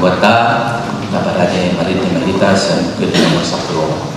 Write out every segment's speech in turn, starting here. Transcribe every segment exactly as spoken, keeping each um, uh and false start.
Beta, na parade marende ma hita sian Buku Ende nomor sampulu opat.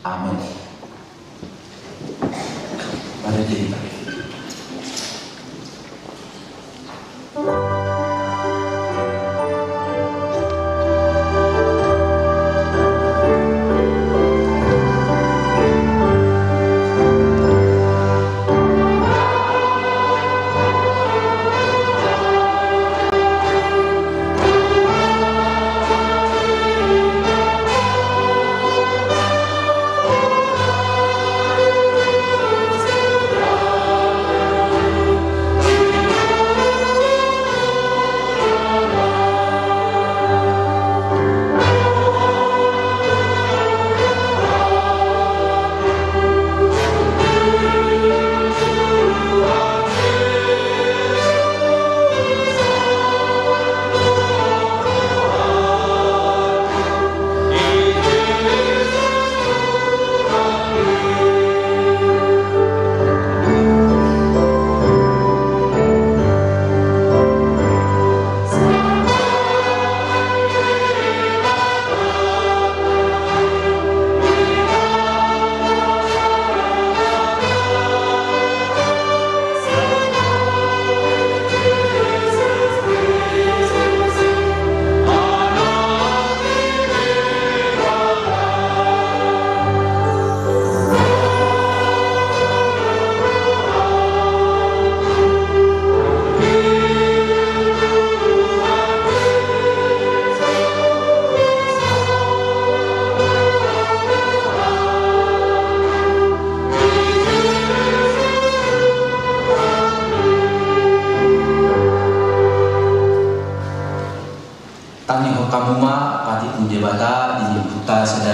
Amen. Mari kita.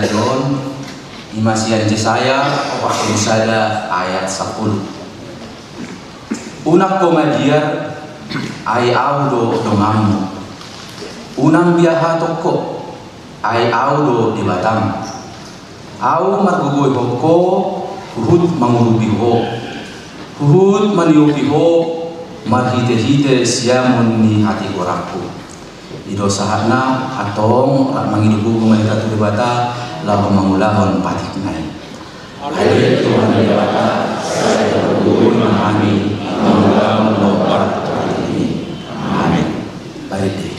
Jon, ima sian Jesaya opat pulu sada ayat sampulu. Unang ho mabiar, ai Ahu do donganmu. Unang biar hatop ho, ai Ahu do Debatam. Ahu margogoihon ho, huhut mangurupi ho, huhut maniopi ho, marhitehite siamun ni hatigoranku. I do sahatna. Antong rap mangido gogo ma hita tu Debata laho mangulahon patikna i. Ale Tuhan Debata, sai hugogohi ma hami mangulahon lombar tu patikmi. Amen. Baik deh.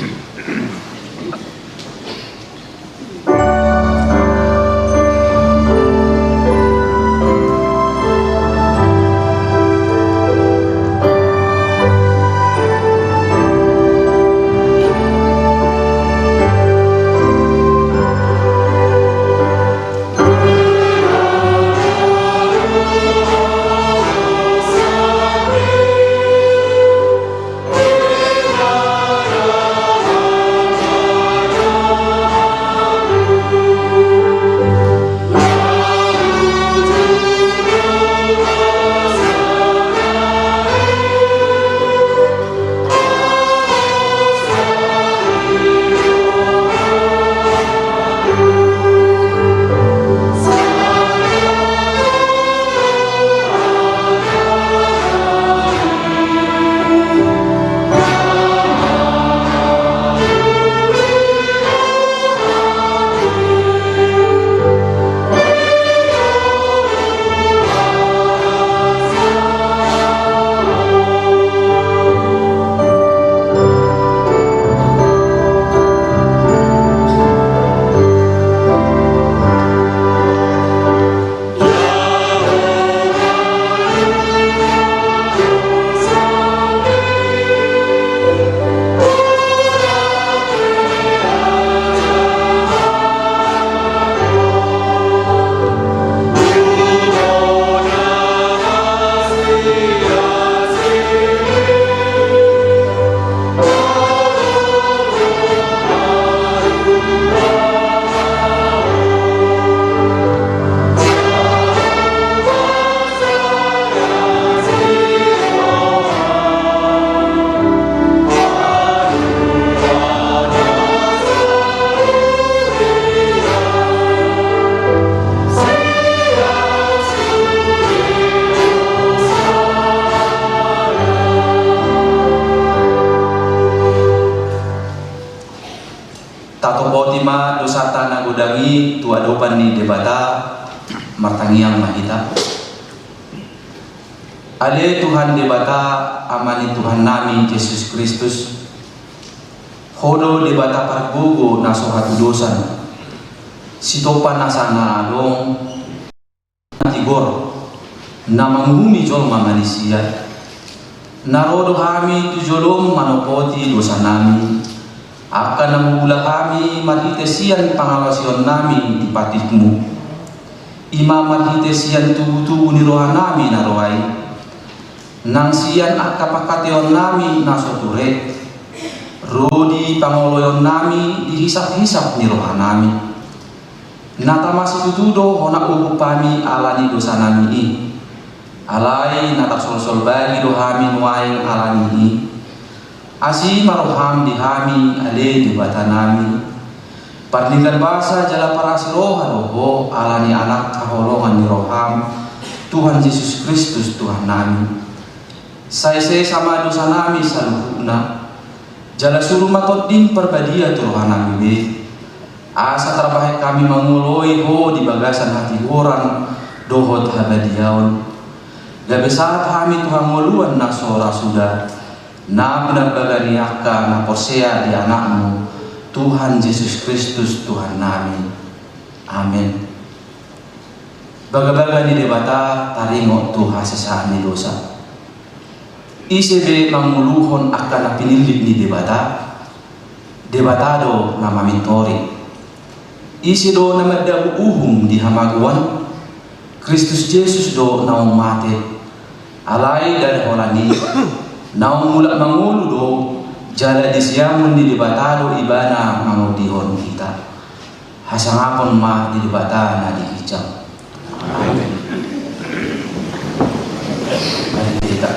Tatopoti ma dosanta na godang i tu adopan ni Debata. Martangiang ma hita. Ale Tuhan Debata, Ama ni Tuhannami Jesus Kristus, Ho do Debata pargogo na so hatudosan, sitopa nasa na adong, na tigor, na manguhumi jolma manisia. Na ro do hami tu jolom manopoti dosanami, angka na mangula hami marhite sian pangalaosionnami di patikmu. Ima marhite sian tubutubu ni rohanami na ro ai, nang sian angka pangkataionnami na so ture, ro di pangoloionnami di hisaphisap ni rohanami. Na tama situtu do hona uhum hami ala ni dosanami i. Alai na tarsolsol bagi do hami nuaeng ala ni i. Asi ma roham di hami, ale Debatanami. Pardenggan basa jala parasi roha do Ho ala ni Anak haholongan ni roham, Tuhan Jesus Kristus Tuhannami. Sai sesa ma dosanami saluhutna, jala suru ma Tondim Parbadia tu rohanami be, asa tarbahen hami mangoloi Ho di bagasan hatigoran dohot habadiaon. Gabe sahat hami tu hangoluan na so ra suda, na pinambaga ni angka na porsea di Anakmu, Tuhan Jesus Kristus Tuhannami. Amen. Bagabaga ni Debata taringot tu hasesaan ni dosa. Ise be manguluhon angka na pinillit ni Debata? Debata do na mamintori. Ise do na mandabu uhum di hamagoan? Kristus Jesus do naung mate. Alai ndada holan i, naung mulak mangolu do, jala di siamun ni Debata do Ibana mangondihon hita. Hasangapon ma di Debata na di ginjang. Amen. Mari kita.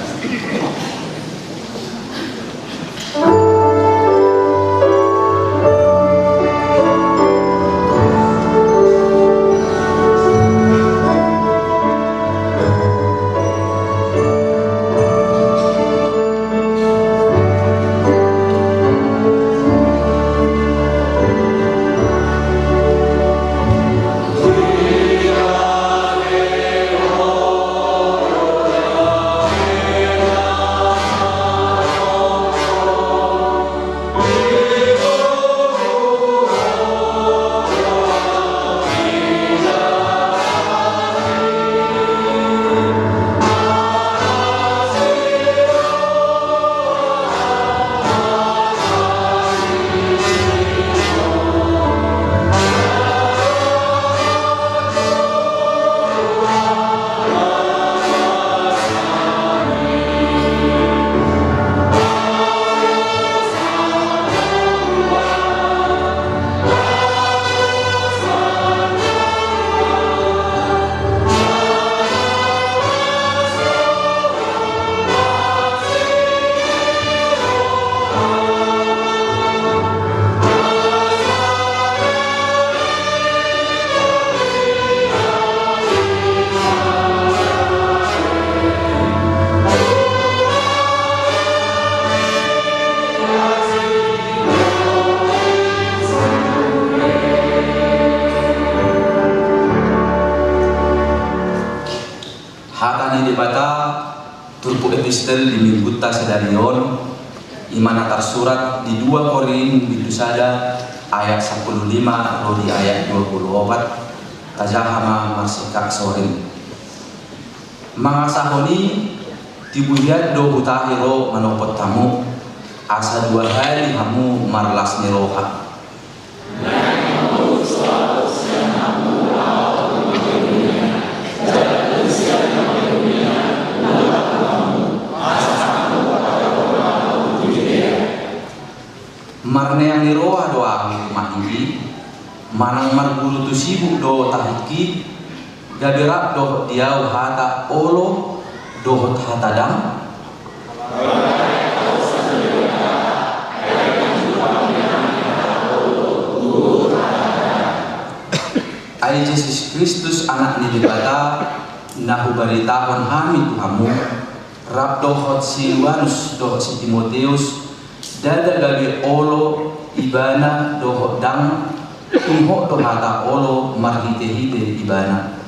Hata ni Debata turpuk epistel di minggunta sadari on, i ma na tarsurat di dua Korint bindu sada ayat sampulu lima ro di ayat dua pulu opat. Tajaha ma marsikak sorin. Mangasahon i, tibu hian do hutahi ro manopot hamu, asa dua hali hamu marlas ni roha. Marneang ni roha do ahu tu Mahibi, manang marguru tu sibuk do tahingki, gabe rap dohot di ahu hata olo dohot hata dang. Ai Jesus Kristus, Anak ni Debata, na hubaritahon hami tu hamu, rap dohot si Silvanus dohot si Timoteus, ndada gabe olo ibana dohot dang, tung hot do hata olo marhitehite ibana.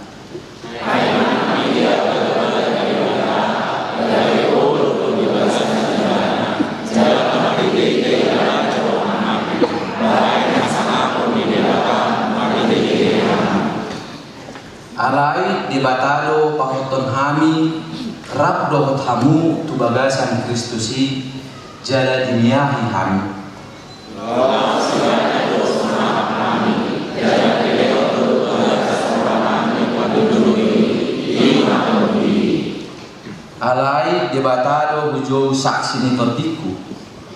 Alai Debata do pahothon hami rap dohot hamu tu bagasan Kristus i, jala dimiahi hami. Alai Debata do hujou saksi ni tondingku,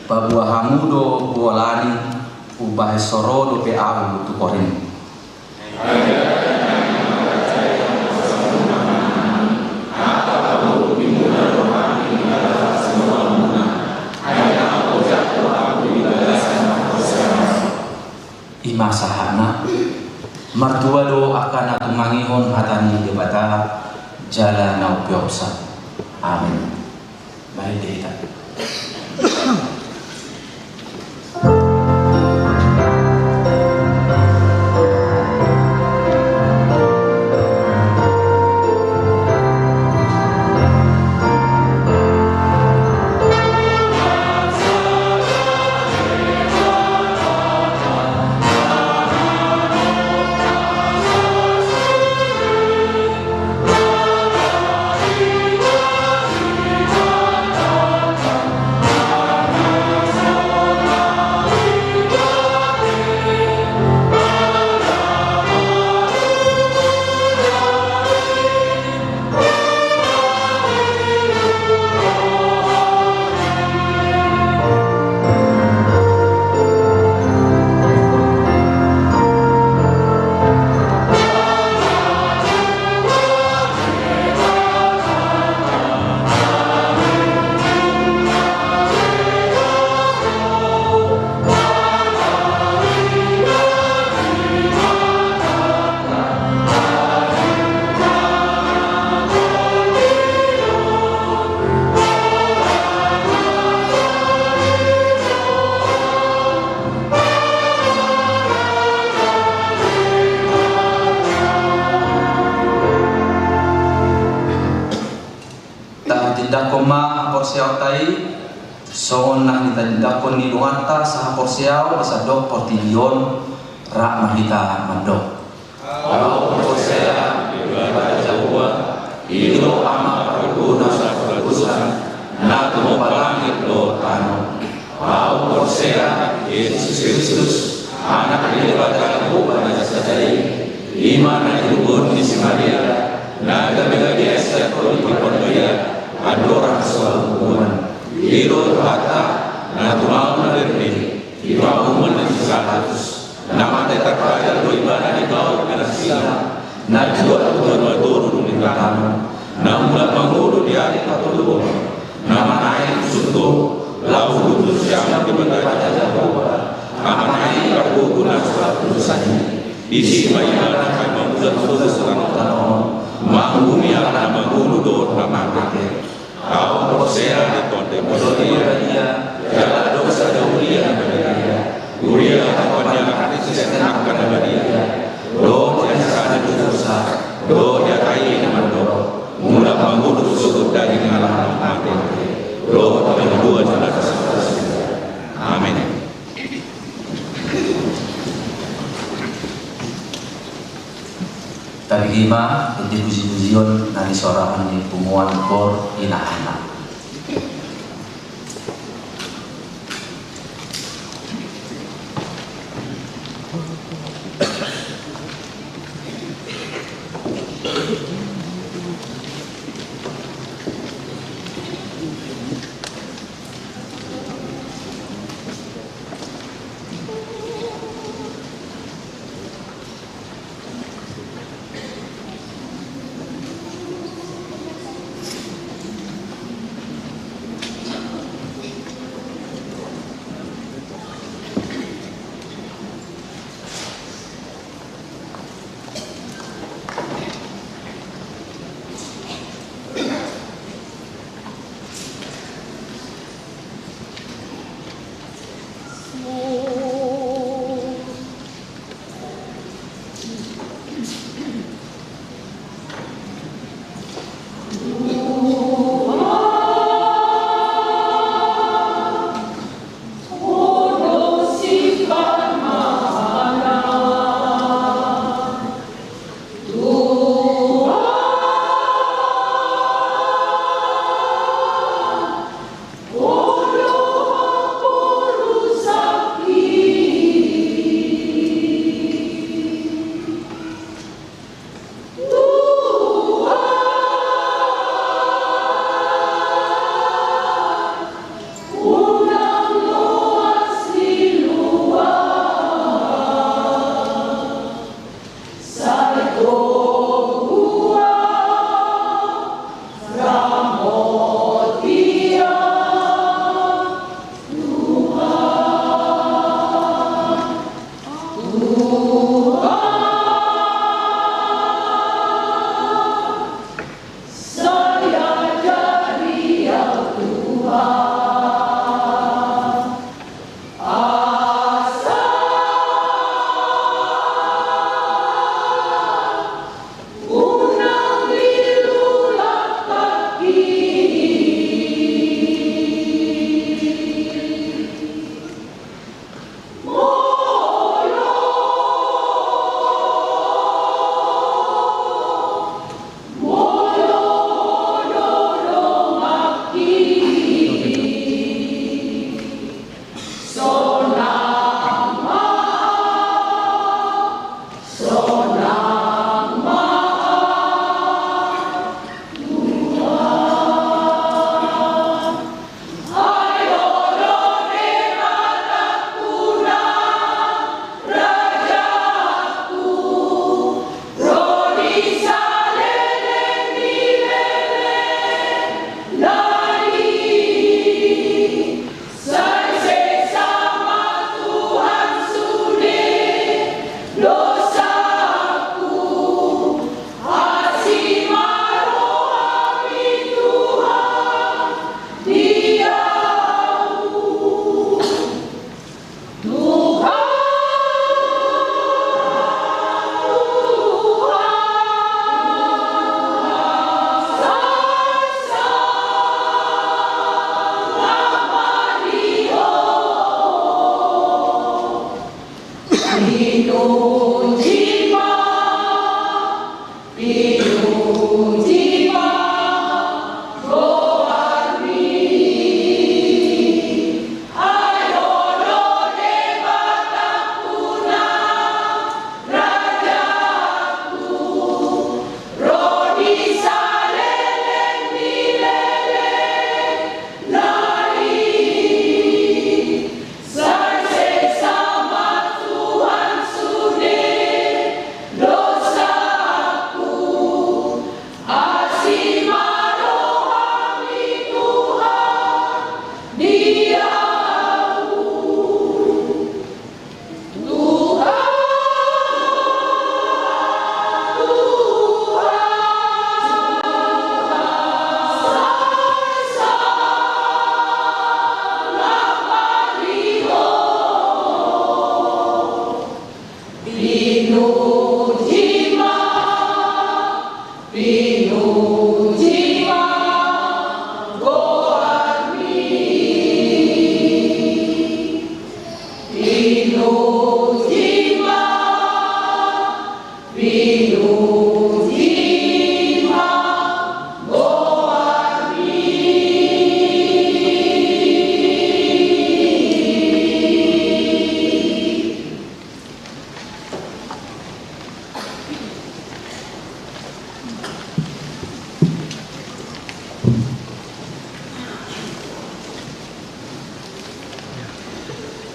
paboa hamu do huolani, umbahen so ro dope ahu tu Korint. I ma sahatna. Martua do angka na tumangihon hata ni Debata jala na umpeopsa. Amen. Mari hita. Tandakkon ma haporseaonta i, songon na hinatandakkon ni donganta sahaporseaon di sandok portibi on, rap ma hita mandok. Ahu porsea di Debata Jahowa, i do Ama parguna sahaporseaon, na tumompa langit dohot tano. Ahu porsea di Jesus Kristus, Anak ni Debata Jahowa na sasada i, i ma na dilehon ni si Maria, na gabe gabe sian Tondi Porbadia, andorang so adong punguan. I do Tuhanta, na tumaon na bere, di parumaen ni si Pilatus, na mate tarpajal do ibana di baor ni nasida, na tuat tu banua toru dung di tano, na mulak mangolu di ari patoluhon, na manaek tu surgo, laho huhut sian Debata Jahowa, Amanta i pargogo na so hapusna i. Disi ma ibana akan mamulak tu tano on, manghahumi angka na mangolu dohot na mate. Ahu porsea di Tondi Porbadia, jala adong sada huria na badia, huria na paneakhon ni angka na badia, dohot di hasesaan dosa, dohot di hata i na mandok, mulak mangolu tu sogot daging ni angka na mate, dohot di hangoluan ni na sahat. Amen. Tabihi ma ende pujipujion na nisoraan ni punguan Kor Inahana.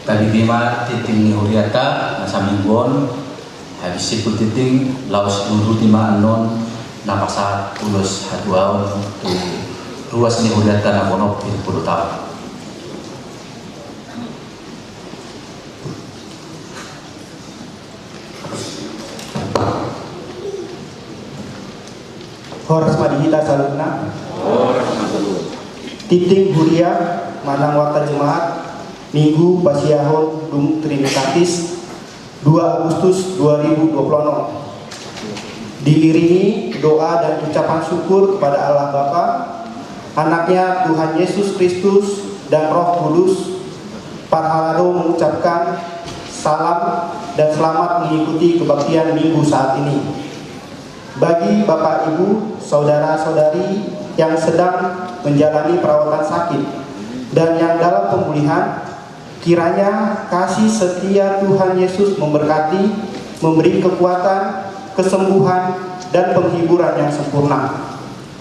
Tabi bima tinting ni hurianta na saminggu on, habis sipul tinting laos uruti ma annon na pasahat ulos hatuaon tu ruas ni hurianta na bonop pitu pulu taon. Horas ma di hita saluhutna. Horas ma saluhutna. Tinting huria manang warta jemaat Minggu pasiahon dung Trinitatis dua Agustus dua ribu dua puluh enam. Diiringi doa dan ucapan syukur kepada Allah Bapa, Anaknya Tuhan Yesus Kristus, dan Roh Kudus, parhalado mengucapkan salam dan selamat mengikuti kebaktian Minggu saat ini. Bagi Bapak, Ibu, saudara-saudari yang sedang menjalani perawatan sakit dan yang dalam pemulihan, kiranya kasih setia Tuhan Yesus memberkati, memberi kekuatan, kesembuhan, dan penghiburan yang sempurna.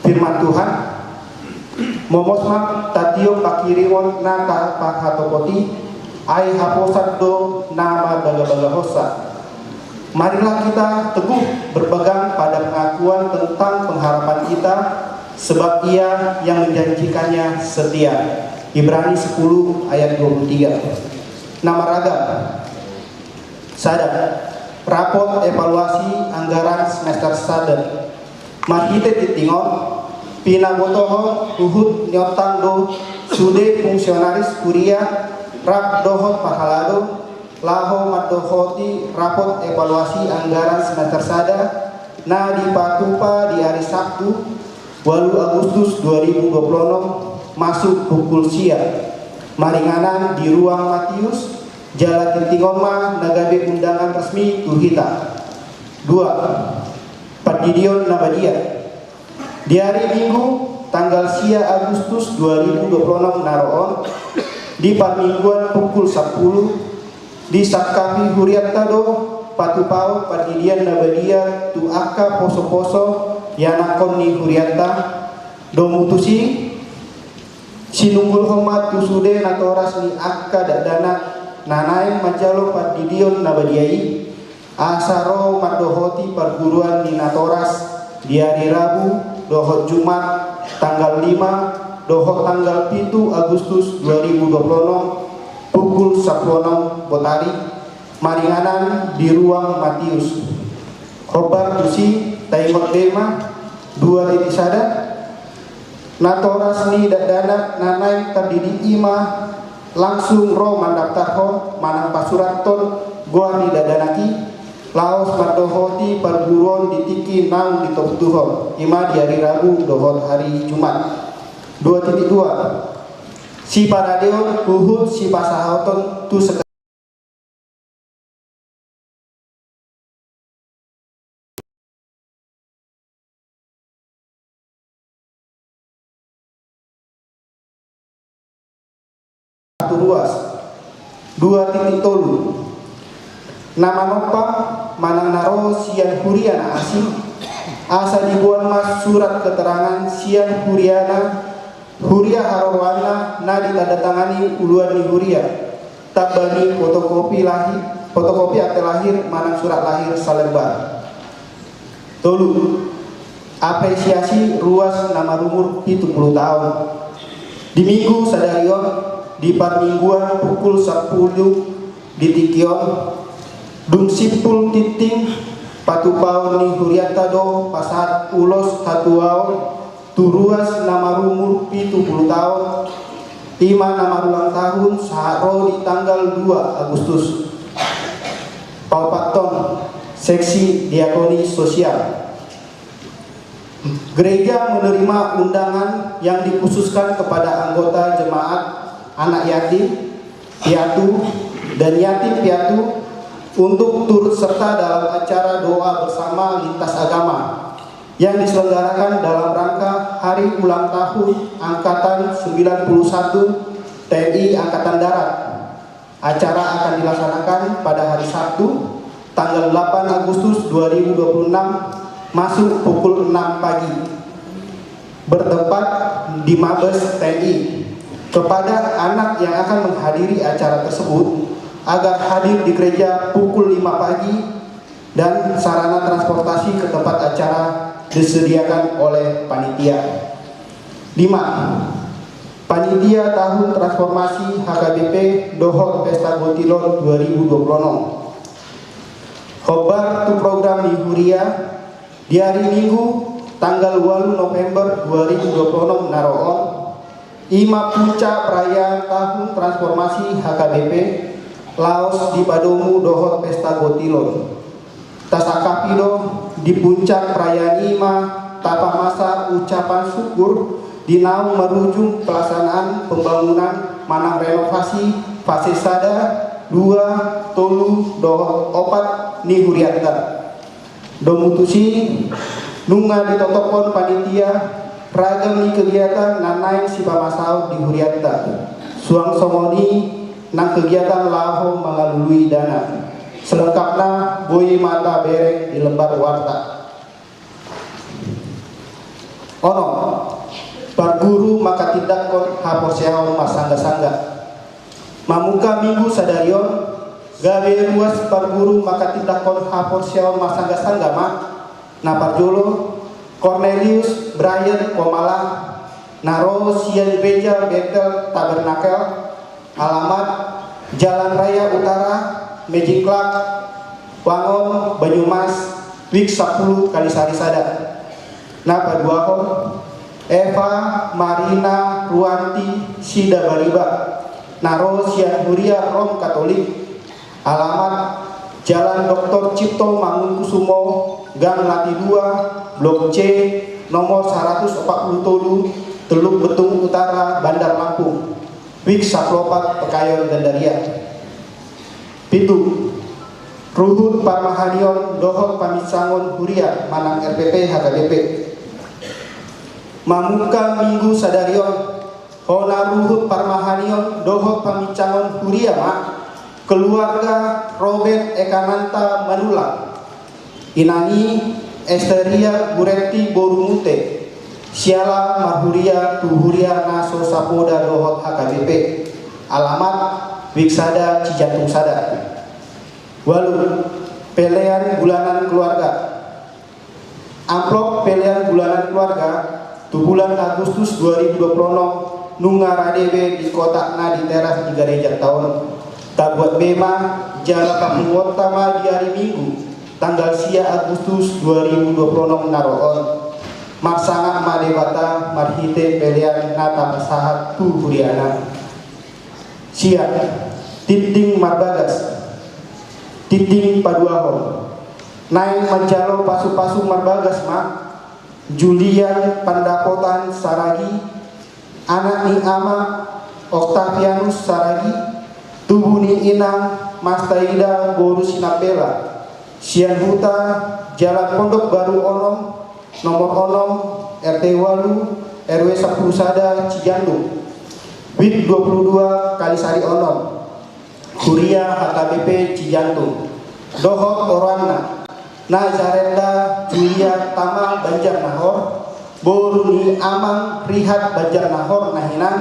Firman Tuhan, momos ma tatiop panghirimon na taparhatopot i, ai haposan do na marbagabagahonsa. Marilah kita teguh berpegang pada pengakuan tentang pengharapan kita, sebab Ia yang menjanjikannya setia. Ibrani sepuluh ayat dua puluh tiga. Na maragam. Sada, rapot evaluasi anggaran semester sada. Marhite tinting on, pinabotohon huhut niontang do sude fungsionaris kuria rap dohot parhalado laho mandohoti rapot evaluasi anggaran semester sada na dipatupa di ari Sabtu, ualu Agustus dua ribu dua puluh enam, masuk pukul sia, maringanan di Ruang Matius, jala tinting on ma na gabe undangan resmi tu hita. Dua, Pandidion na badia. Di ari Minggu, tanggal sia Agustus dua ribu dua puluh enam na ro on, di parmingguan pukul sampulu, disangkapi hurianta do patupaon pandidion na badia tu angka poso-poso ianakhon ni hurianta. Domu tusi, sinunggulhon ma tu sude natoras ni angka dakdanak na naeng manjalo pandidion na badia i, asa ro mandohoti parguruan ni natoras di ari Rabu dohot Jumat, tanggal lima dohot tanggal pitu Agustus dua ribu dua puluh enam, pukul sampulu onom botari, maringanan di Ruang Matius. Hombar tusi, taingot be ma. Dua titik sada. Natoras ni dakdanak na naeng tardidi i ma langsung ro mandaftarhon manang pasurathon goar ni dakdanak i, laos mandohoti parguruon di tingki naung ditobtuhon, i ma di ari Rabu dohot ari Jumat. Dua titik dua. Siparadeon huhut sipasahaton tu sek- Satu ruas. Dua titik tolu. Na manompa manang na ro sian huria na asing, asa diboan ma surat keterangan sian huriana, huria haroroanna na ditandatangani uluan ni huria, tamba ni fotokopi lahir, fotokopi akte lahir manang surat lahir salembar. Tolu, apresiasi ruas na marumur pitu pulu taon. Di Minggu sadari on, di parmingguan pukul sampulu di tingki on, dung simpul tinting, patupaon ni hurianta do pasahat ulos hatuaon tu ruas na marumur pitu pulu taon, i ma na marulang tahun sahat ro di tanggal dua Agustus. Paopathon, seksi diakoni sosial. Gereja menerima undangan yang dikhususkan kepada anggota jemaat, anak yatim piatu, dan yatim piatu untuk turut serta dalam acara doa bersama lintas agama yang diselenggarakan dalam rangka hari ulang tahun Angkatan sembilan puluh satu T N I Angkatan Darat. Acara akan dilaksanakan pada hari Sabtu, tanggal delapan Agustus dua ribu dua puluh enam, masuk pukul enam pagi, bertempat di Mabes T N I. Kepada anak yang akan menghadiri acara tersebut, agar hadir di gereja pukul lima pagi dan sarana transportasi ke tempat acara disediakan oleh panitia. Lima, panitia tahun transformasi H K B P dohot pesta gotilon dua ribu dua puluh enam. Hombar tu program ni huria, di ari Minggu tanggal ualu November dua ribu dua puluh enam na ro on, i ma puncak perayaan tahun transformasi H K B P laos dipadomu dohot pesta gotilon. Tasangkapi do, di puncak perayaan i ma tapamasa ucapan syukur di naung marujung pelaksanaan pembangunan manang renovasi fase sada, dua, tolu dohot opat ni hurianta. Domu tusi, nunga ditotophon panitia ragam ni kegiatan na naeng sipamasaon di hurianta. Suang songon i nang kegiatan laho mangalului dana. Selengkapna boi ma tabereng di lembar warta. Onom, parguru manghatindanghon haporseaon marsanggasangga. Mamungka Minggu sadari on, gabe ruas parguru manghatindanghon haporseaon marsanggasangga ma. Na parjolo, Cornelius Brian Komala, na ro sian Gereja Betel Tabernakel, alamat Jalan Raya Utara, Mejingklak, Wangon, Banyumas, wijk sampulu Kalisari sada. Na paduahon, Eva Marina Ruanti Sidabariba, na ro sian Huria Rom Katolik, alamat Jalan Doktor Cipto Mangunkusumo, Gang Lati dua, Blok C, nomor saratus opat pulu tolu, Teluk Betung Utara, Bandar Lampung, wijk sampulu opat, Pekayon, Gandaria. Pitu, ruhut parmahanion dohot paminsangon huria manang R P P H K B P. Mamungka Minggu sadari on, hona ruhut parmahanion dohot paminsangon huria ma keluarga Robert Ekananta Manullang. Inang i Esteria Guretti boru Mute, siala marhuria tu huria na so sapoda dohot H K B P, alamat wijk sada Cijantung sada. Ualu, pelean bulanan keluarga. Amplop pelean bulanan keluarga tu bulan Agustus dua ribu dua puluh enam nunga rade be di kotakna di teras ni garejanta on. Tabuat be ma jala papunguonta ma di ari Minggu tanggal sia Agustus dua ribu dua puluh enam na ro on. Marsangap ma Debata marhite pelean na tapasahat tu huriana. Sia, tintin marbagas. Tintin paduahon. Naeng manjalo pasupasu marbagas ma Julian Pandapotan Saragi, anak ni ama Octavianus Saragi, tubu ni inang Mastaida boru Sinambela, sian huta Jalan Pondok Baru onom, nomor onom, R T ualu, R W sampulu sada, Cijantung, wijk dua pulu dua Kalisari onom, huria H K B P Cijantung, dohot oroanna, Nazarenda Julia Tama Banjarnahor, boru ni amang Rihat Banjarnahor na hinan,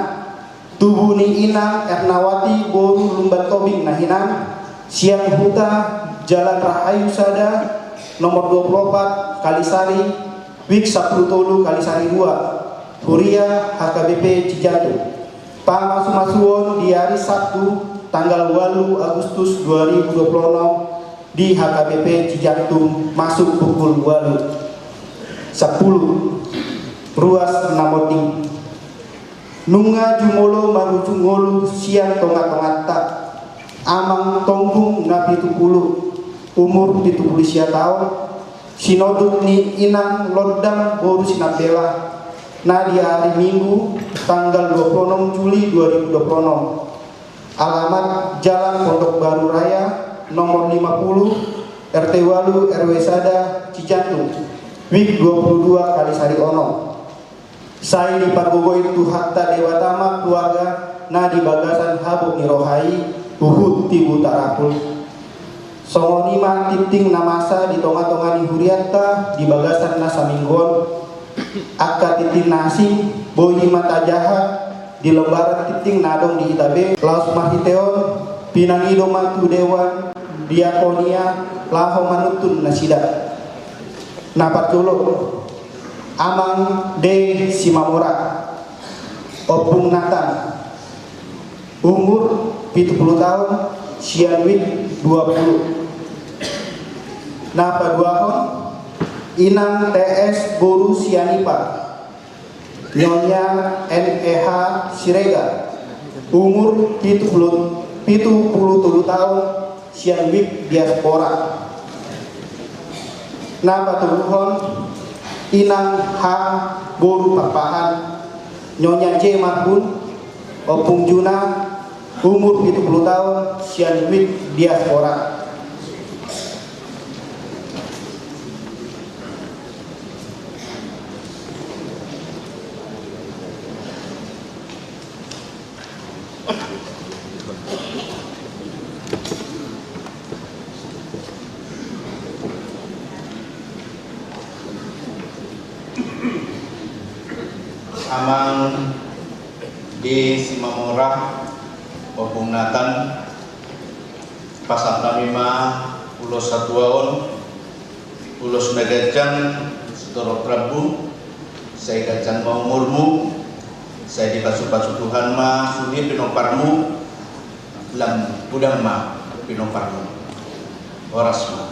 tubu ni inang Ernawati boru Lumban Tobing na hinan, sian huta Jalan Rahayu sada, nomor dua pulu opat, Kalisari, wijk sampulu tolu Kalisari dua, huria H K B P Cijantung. Pamasumasuon di ari Sabtu tanggal ualu Agustus dua ribu dua puluh enam di H K B P Cijantung masuk pukul ualu. Sampulu, ruas na monding. Nunga jumolo marujung ngolu sian tongatonganta Amang Tonggung na pitu pulu, umur pitu pulu sia taon, sinonduk ni inang Londang boru Sinambela, na di ari Minggu tanggal dua pulu onom Juli dua ribu dua pulu onom. Alamat Jalan Pondok Baru Raya, nomor lima pulu, R T ualu, R W sada, Cijantung, wijk dua pulu dua Kalisari onom. Sai dipargogoi Tuhanta Debata ma keluarga na di bagasan habot ni roha i huhut tibu tarapul. Songon i ma tintin na masa di tongatonga ni hurianta di bagasan na saminggu on. Angka tintin na asing boi ma tajaha di lembaran tintin na adong di hita be, laos marhite on Pinangido ma tu dewan diakonia laho manuntun nasida. Na parjolo, Amang D. Simamora, Ompung Natan, umur pitu pulu taon, sian wijk dua pulu. Na paduahon, Inang T S boru Sianipar, Nyonya N E H Siregar, umur pitu pulu, pitu pulu tolu taon, sian wijk diaspora. Na patoluhon, Inang H boru Pakpahan, Nyonya J Marbun, Ompung Juna, umur pitu pulu taon, sian wijk diaspora. Amang D. Simamora, Ompung Natan, pasahat nami ma ulos satuaon, ulos na ganjang sitorop rambu, sai ganjang ma umurmu, sai dipasupasu Tuhan ma sude pinomparmu, lam godang ma pinomparmu. Horas ma.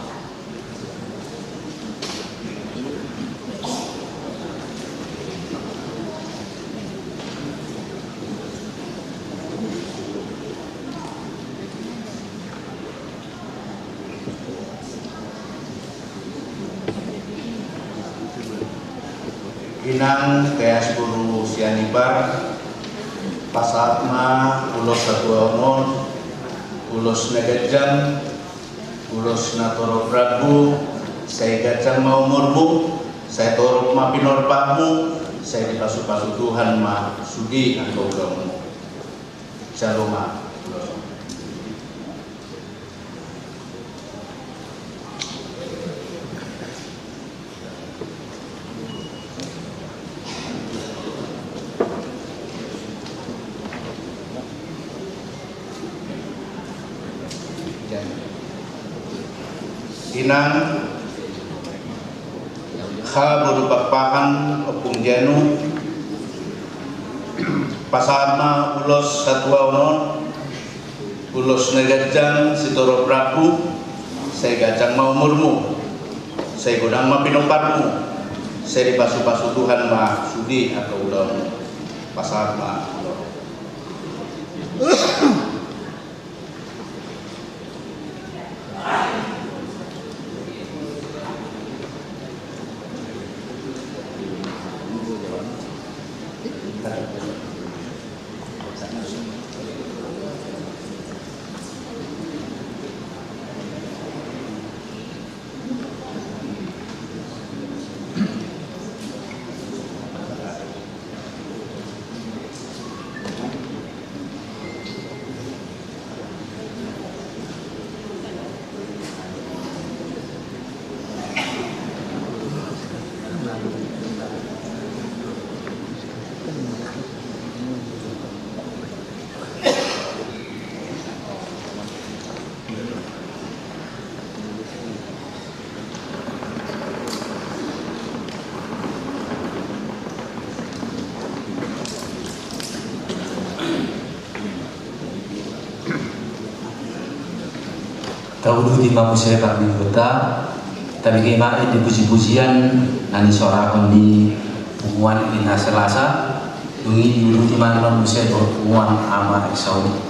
Inang T S boru Sianipar, pasahat ma ulos satuaon on, ulos na ganjang, ulos na torop rambu, sai ganjang ma umurmu, sai torop ma pinomparmu, sai dipasupasu Tuhan ma sude angka ulaonmu. Jalo ma ulos. Inang H boru Pakpahan, Ompung Janu, pasahat ma ulos satuaon on, ulos na ganjang sitorop rambu, sai ganjang ma umurmu, sai godang ma pinomparmu, sai dipasupasu Tuhan ma sude angka ulaonmu. Pasahat ma ulos. Tauduti ma muse parbingkutta, tabege ma i di pujipujian na nisorahon ni punguan i na Selasa, dung i diuduti ma annon muse dohot punguan Ama Eksaudi.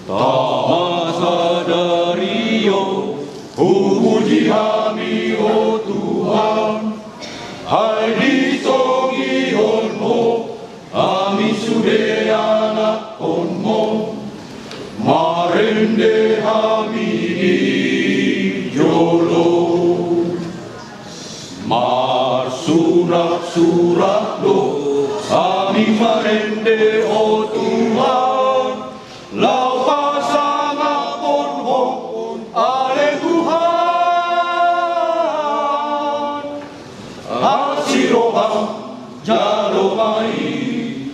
Tama sadari on, hupuji hami, o Tuhan, ai disongihon Ho hami sude anakhonMu, marende hami di jolo. Marsuraksurak do hami marende, o Tuhan, laho pasangapon Ho, ale Tuhan. Asi rohaM jalo ma i,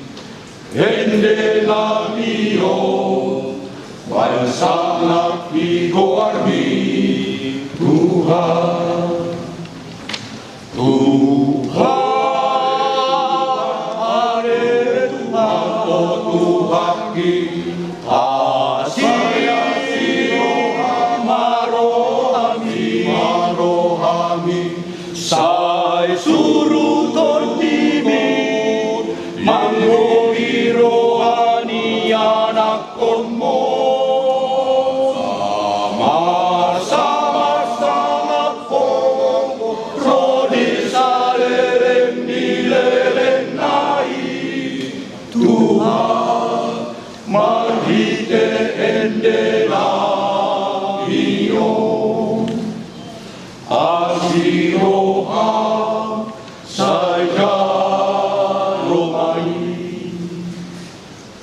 ende nami on, bahen sangap di goarMi, Tuhan. Tuhan. Sai suru Tondim manggohi roha ni anakkonmu. Sama-sama sangap ho ro di saleleng ni lelengna i, Tuhan, marhite ende na i on. Asi roha, sai jalo ma i.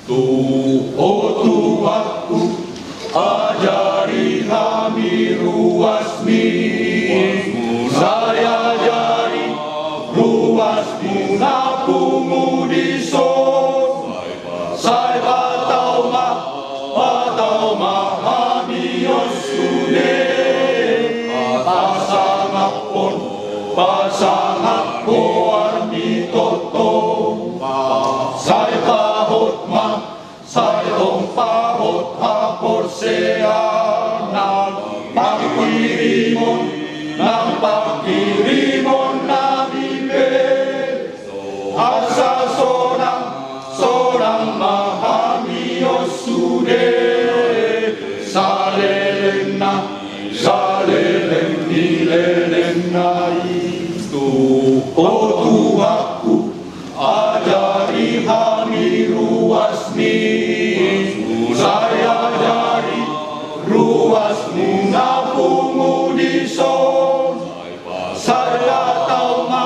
Tu ho Tuhanku, ajari hami ruasmi. Sai ajari ruasmu na pungu dison. Sai patau ma, patau ma hami on sude. Pasangaphon, pasangap goarmi tongtong. Sai pahot ma, sai tong pahot haporseaon nang pangkirimon, nang pangkirimon nami pe. Asa sonang, sonang ma hami on sude. Salelengna, saleleng ni lelengna i. Tu ho Tuhanku, ajari hami ruasmi. Sai ajari ruasmu na pungu dison. Sai patau ma,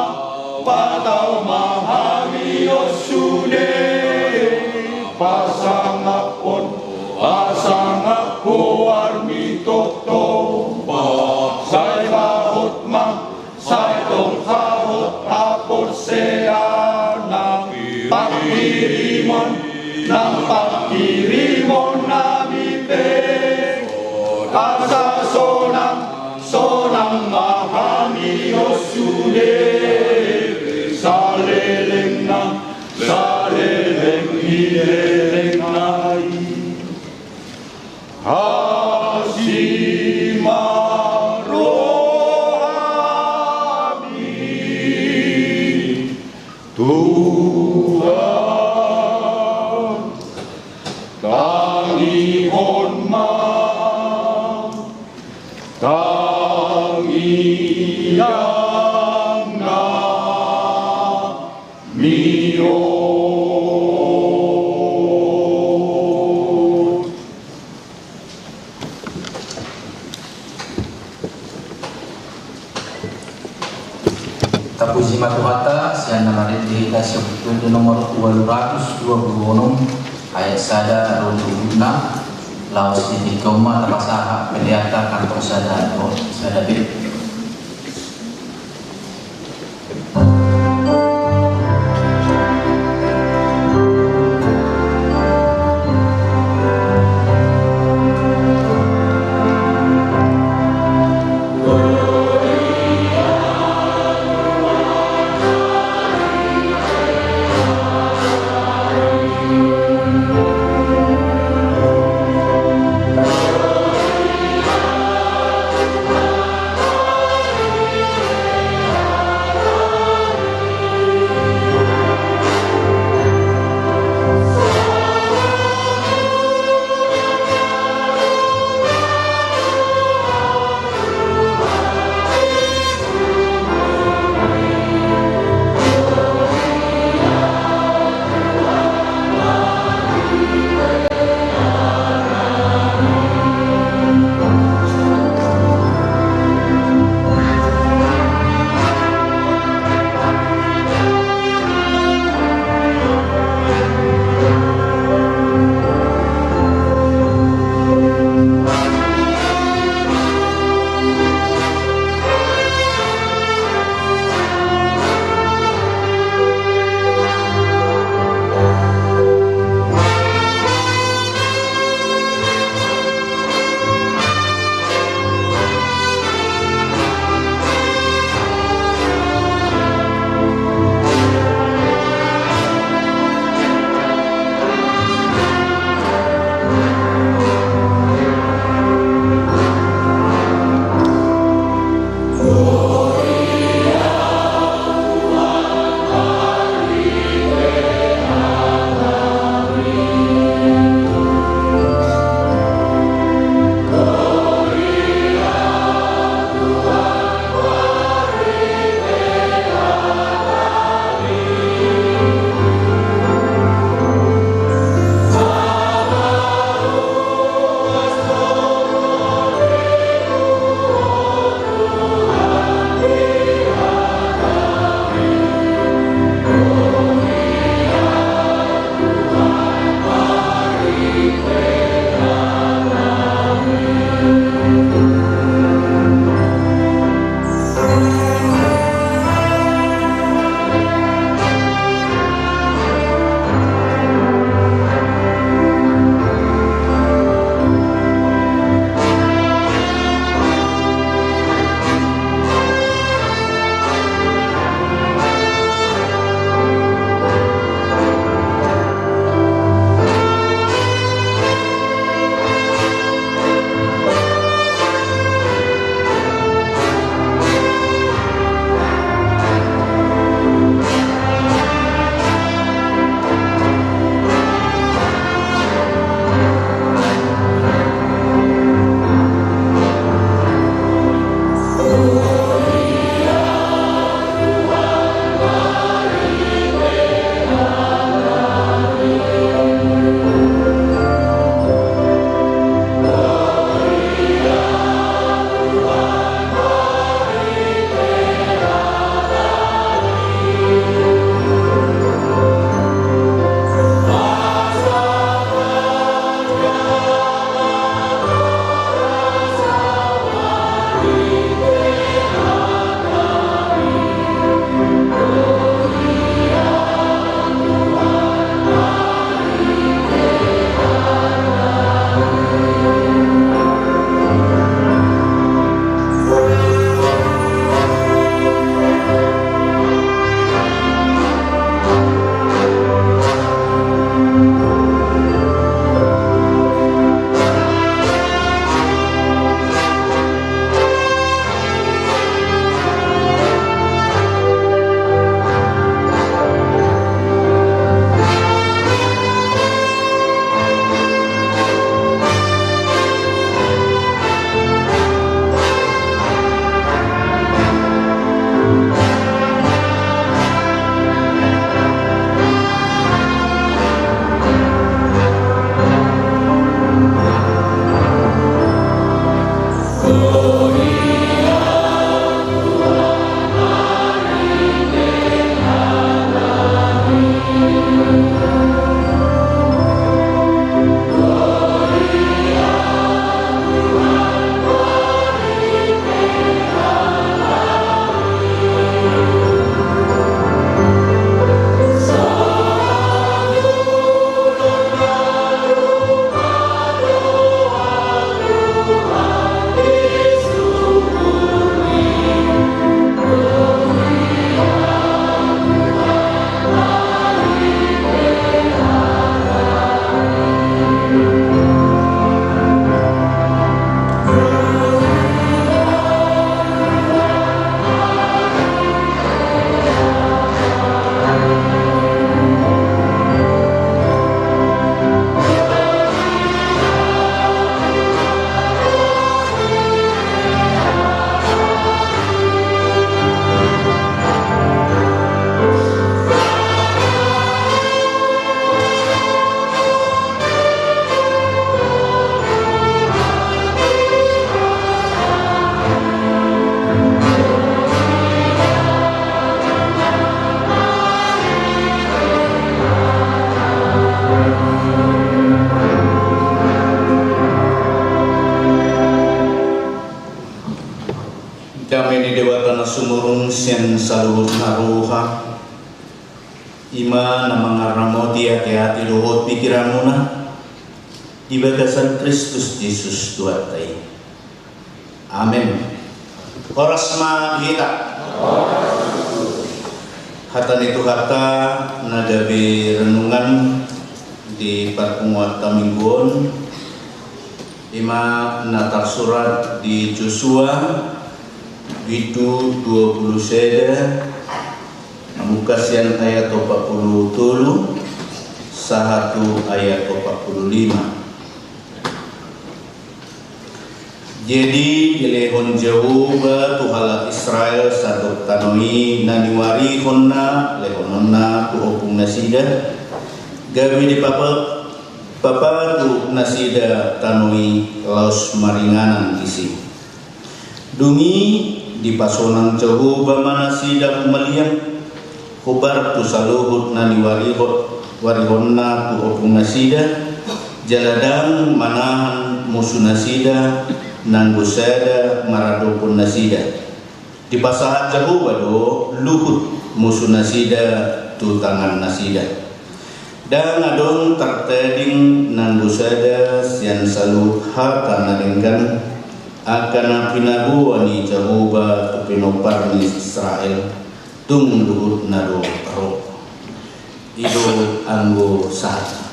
patau ma hami on sude. Pasangaphon, pasangap goarmi tongtong. Sai pahot ma, sai tong pahot haporseaon nang pangkirimon, nang pangkirimon nami pe. Asa sonang, sonang ma hami on sude. Salelengna, saleleng ni lelengna i. Asi ma rohami, Tuhan, tangihon ma tangiangnami on. Tapuji ma Tuhanta, sian na marende hita sian Buku Ende nomor ualu ratus dua pulu onom, ayat sada ro tu ualuna, laos di tingki on ma tapasahat pelean ta kantong sada, sada be. Dame ni Debata na sumurung sian saluhut na roha, i ma na mangaramoti ateate dohot pikiranmuna di bagasan Kristus Jesus Tuhanta i. Amen. Horas ma di hita. Hata ni Tuhanta na gabe renungan di parpunguanta minggu on, i ma na tarsurat di Josua bindu dua pulu sada, mamungka sian ayat opat pulu tolu sahat tu ayat opat pulu lima. Jadi dilehon Jahowa tu halak Israel sadohot tano i na niuarihonna lehononna tu ompung nasida, gabe dipapa-, papatu nasida tano i laos maringanan disi. Dung i dipasonang Jahowa ma nasida humaliang, hombar tu saluhut na niuarihon-, uarihonna tu ompung nasida, jala ndang manahan musu nasida nanggo sada maradophon nasida. Dipasahat Jahowa do luhut musu nasida tu tangan nasida. Ndang adong tartading nanggo sada sian saluhut hata na denggan angka na pinaboa ni Jahowa tu pinompar ni Israel, tung luhutna do ro. I do anggo sahat.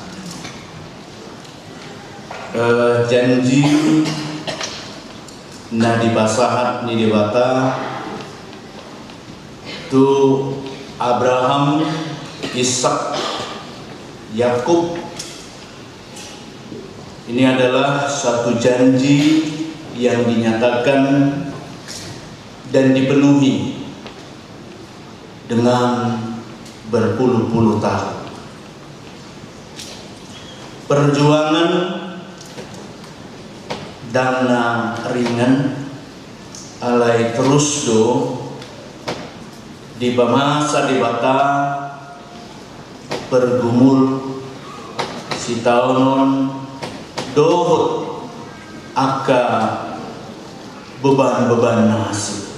Eh, janji na dipasahat ni Debata tu Abraham, Ishak, Yakub. Ini adalah satu janji yang dinyatakan dan dipenuhi dengan berpuluh-puluh tahun. Perjuangan ndang na ringan, alai terus do dipamasa Debata pargumul, sitaonon dohot angka beban-beban na asing.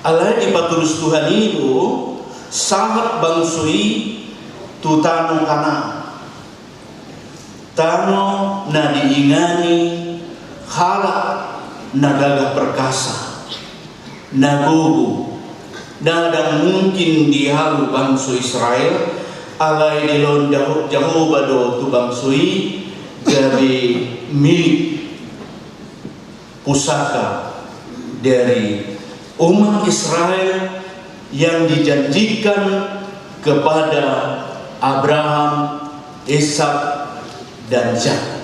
Alai dipatulus Tuhan i do sahat bangso i tu tano Kanaan. Tano na diingani halak na gagah perkasa, na gogo, na ndang mungkin dihalu bangso Israel, alai dilehon Jaho-, Jahowa do tu bangso i gabe milik pusaka dari umat Israel yang dijanjikan kepada Abraham, Ishak, dan Yakub.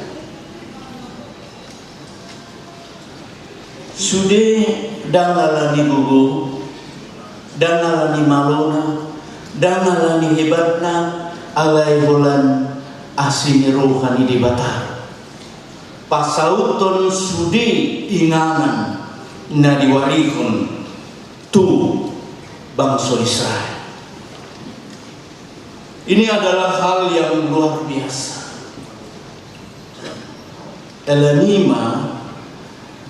Sude ndang ala ni gogo, ndang ala ni malona, ndang ala ni hebatna, alai holan asi ni roha ni Debata. pasauthon sude inganan na diwarihon tu bangso Israel. Ini adalah hal yang luar biasa. Alani i ma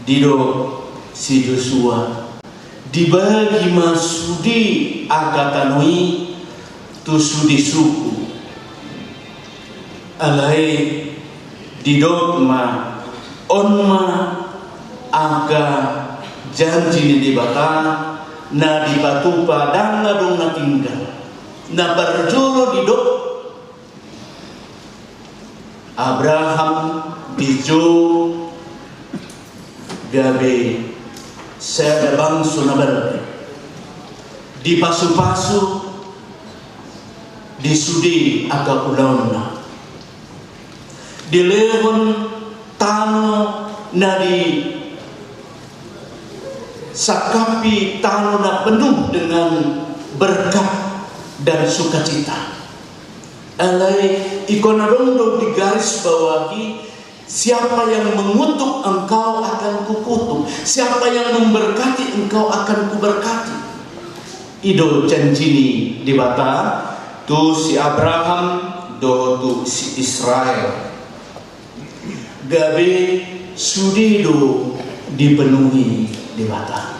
didok si Josua, dibagi ma sude angka tano i tu sude suku. Alai didok ma, on ma angka janji ni Debata na dipatupa, ndang adong na tinggal. Na parjolo didok Abraham dijou gabe sada bangso na balga, dipasupasu di sude angka ulaonna, dilehon tano na disangkapi tano na penuh dengan berkat dan sukacita. Alai ingkon adong do digarisbawahi, siapa yang mengutuk engkau akan kukutuk, siapa yang memberkati engkau akan kuberkati. I do janji ni Debata tu si Abraham dohot tu si Israel. Gabe sude do dipenuhi Debata.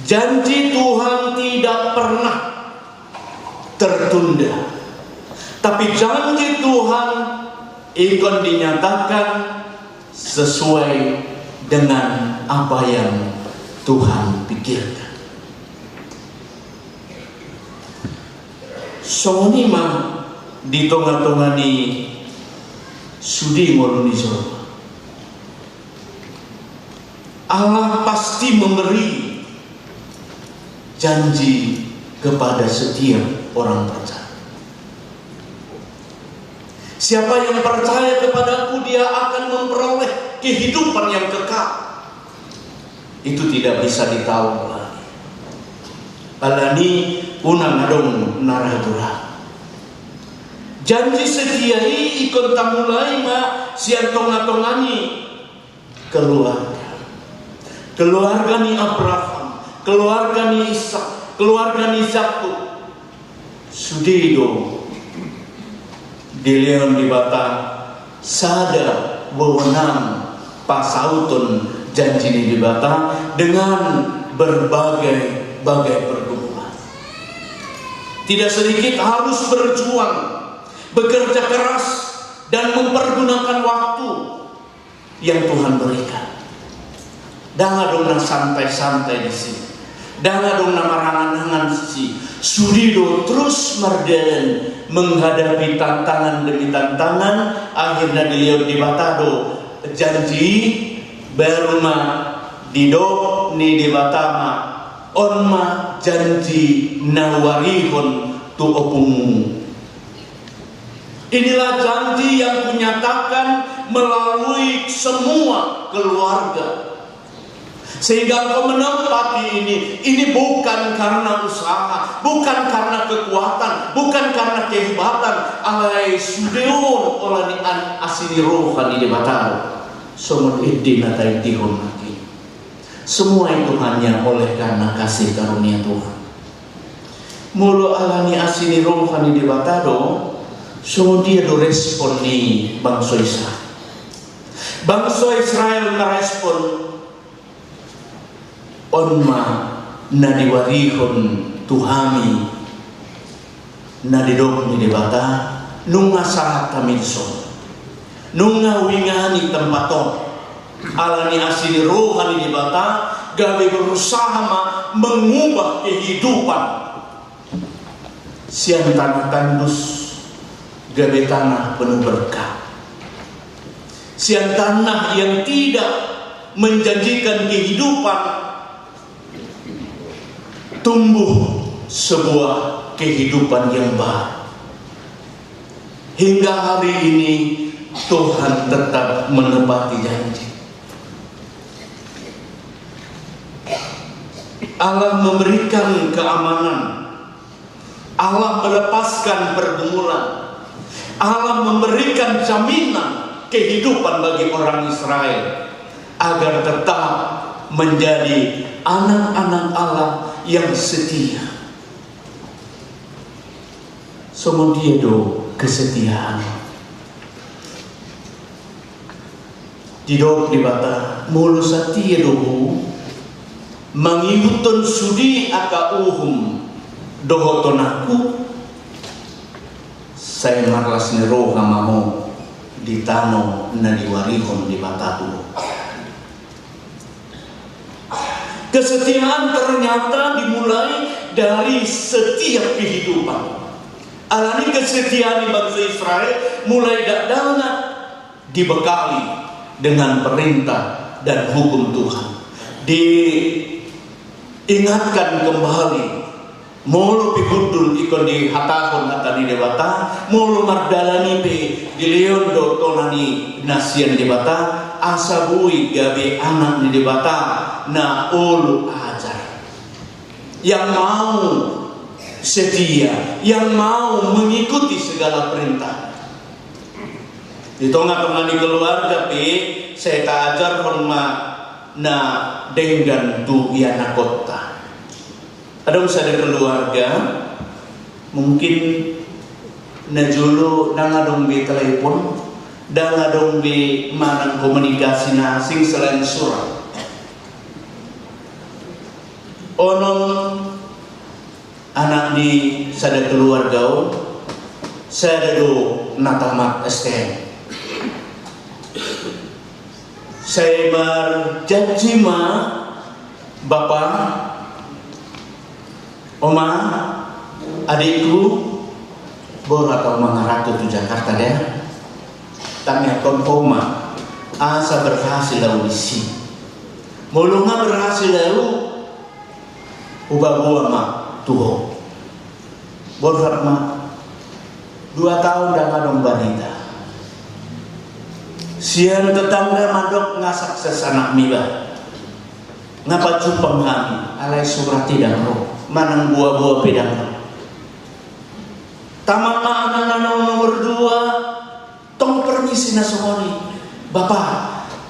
Janji Tuhan tidak pernah tertunda. Tapi janji Tuhan ingkon dinyatakan sesuai dengan apa yang Tuhan pikirkan. Songon i ma di tonga-tonga ni sude ngolu ni jolma. Allah pasti memberi janji kepada setiap orang percaya. Siapa yang percaya kepadaku, dia akan memperoleh kehidupan yang kekal. Itu tidak bisa ditawar lagi. Alani i unang adong na ragu-ragu. Janji setia i ingkon tamulai ma sian tonga-tonga ni keluarga. Keluarga ni Abraham, keluarga ni Ishak, keluarga ni Yakub. Sude do dilehon Debata sada wewenang pasauthon janji ni Debata dengan berbagai-bagai pergumulan. Tidak sedikit harus berjuang, bekerja keras, dan mempergunakan waktu yang Tuhan berikan. Ndang adong na santai-santai disi. Ndang adong na marangan-angan disi. Sude do terus mardalan menghadapi tantangan demi tantangan, akhirna dilehon Debata do janji, baru ma didok ni Debata ma, on ma janji na huarihon tu ompungmu. Inilah janji yang kunyatakan melalui semua keluarga. Sehingga engkau menempati ini, ini bukan karena usaha, bukan karena kekuatan, bukan karena kehebatan, alai sude on ala ni an-, asi ni roha ni Debata. Songon ende na taendehon nangkin. Semua itu hanya oleh karena kasih karunia Tuhan. Molo ala ni asi ni roha ni Debata do, songon dia do respon ni bangso Israel? Bangso Israel marespon, on ma na diwarihon tu hami na didok ni Debata, nunga sahat hami dison. Nunga huingani tempat on. Ala ni asi ni roha ni Debata, gabe berusaha ma mengubah kehidupan. Sian tanah tandus, gabe tanah penuh berkat. Sian tanah yang tidak menjanjikan kehidupan, tumbuh sebuah kehidupan yang baru. Hingga hari ini Tuhan tetap menepati janji. Allah memberikan keamanan. Allah melepaskan pergumulan. Allah memberikan jaminan kehidupan bagi orang Israel agar tetap menjadi anak-anak Allah yang setia. Songon dia do kesetiaan? Didok Debata, molo satia do ho mangihuthon sude angka uhum dohot tonangku, sai marlas ni roha ma ho di tano na diwarihon Debata tu ho. Kesetiaan ternyata dimulai dari setiap kehidupan. Alani kesetiaan di bangsa Israel mulai dakdanak dibekali dengan perintah dan hukum Tuhan. Diingatkan kembali, molo pe hundul ingkon dihatahon hata ni Debata, molo mardalan i pe dilehon do tona ni na sian Debata, asa boi gabe anak ni Debata na olo ajar, yang mau setia, yang mau mengikuti segala perintah. Di tonga-tonga ni keluarga pe, sai taajarhon ma na denggan tu ianakhonta. Adong sada keluarga, mungkin na jolo ndang adong be telepon, ndang adong be manang komunikasi na asing selain surat. Onom anak di sada keluarga on, sada do na tamat S T M. Sai marjanji ma bapa, oma, adikku, borat au mangaranto tu Jakarta da. Tangiangkon ho ma asa berhasil au disi. Molo nga berhasil au, hupaboa ma tu ho. Borhat ma. Dua taon ndang adong barita. Sian tetangga mandok nga sukses anakmi bah. Nga pajumpang hami, alai surat i ndang ro, manang boaboa pe ndang ro. Tamat ma anak na nomor dua, tong permisi na songon i. Bapa,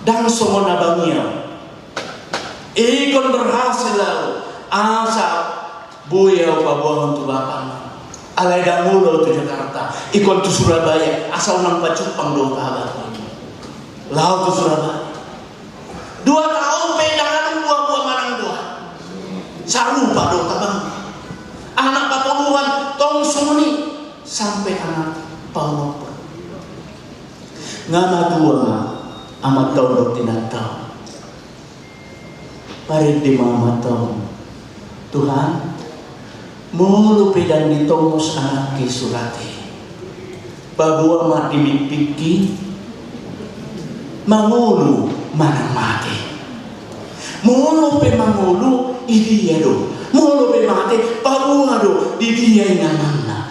ndang songon abang i au. Ingkon berhasil au, asa boi au paboahon tu bapa. Alai ndang olo au tu Jakarta, ingkon tu Surabaya, asa unang pajumpang dohot abang. Laho tu Surabaya. Dua taon pe ndang adong boaboa manang boha. Sarupa dohot abang. Anak patoluhon tong songon i, sampe anak paonomhon. Nga matua ma amanta on dohot inanta on. Marende ma amanta on, Tuhan, molo pe ndang ditongos anakki surat i, paboa ma di mimpikki, mangolu manang mate. Molo pe mangolu, di dia do? Molo pe mate, paboa do di dia ingananna?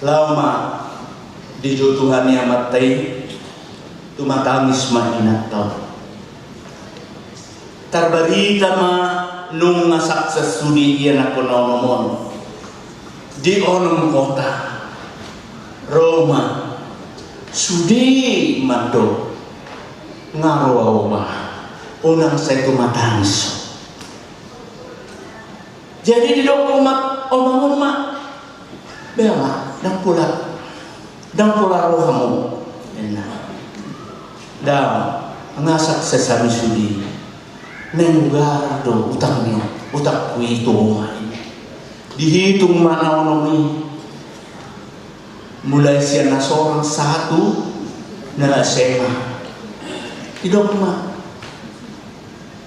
Laho ma dijou Tuhan i amanta i, tumatangis ma inanta on. Tarbarita ma nunga sukses sude ianakhon na onom on. Di onom kota. Ro ma. Sude mandok, nga ro au bah. Unang sai tumatangis. Jadi didok oma, omang on ma, bea ma, ndang pola, ndang pola ro hamu, ninna. Ndang, nga sukses hami sude. Naeng hugarar do utang ni, utangku i tu oma i. Dihitung ma na onom i. Mulai sian na sorang sahat tu na S M A. Didok ma,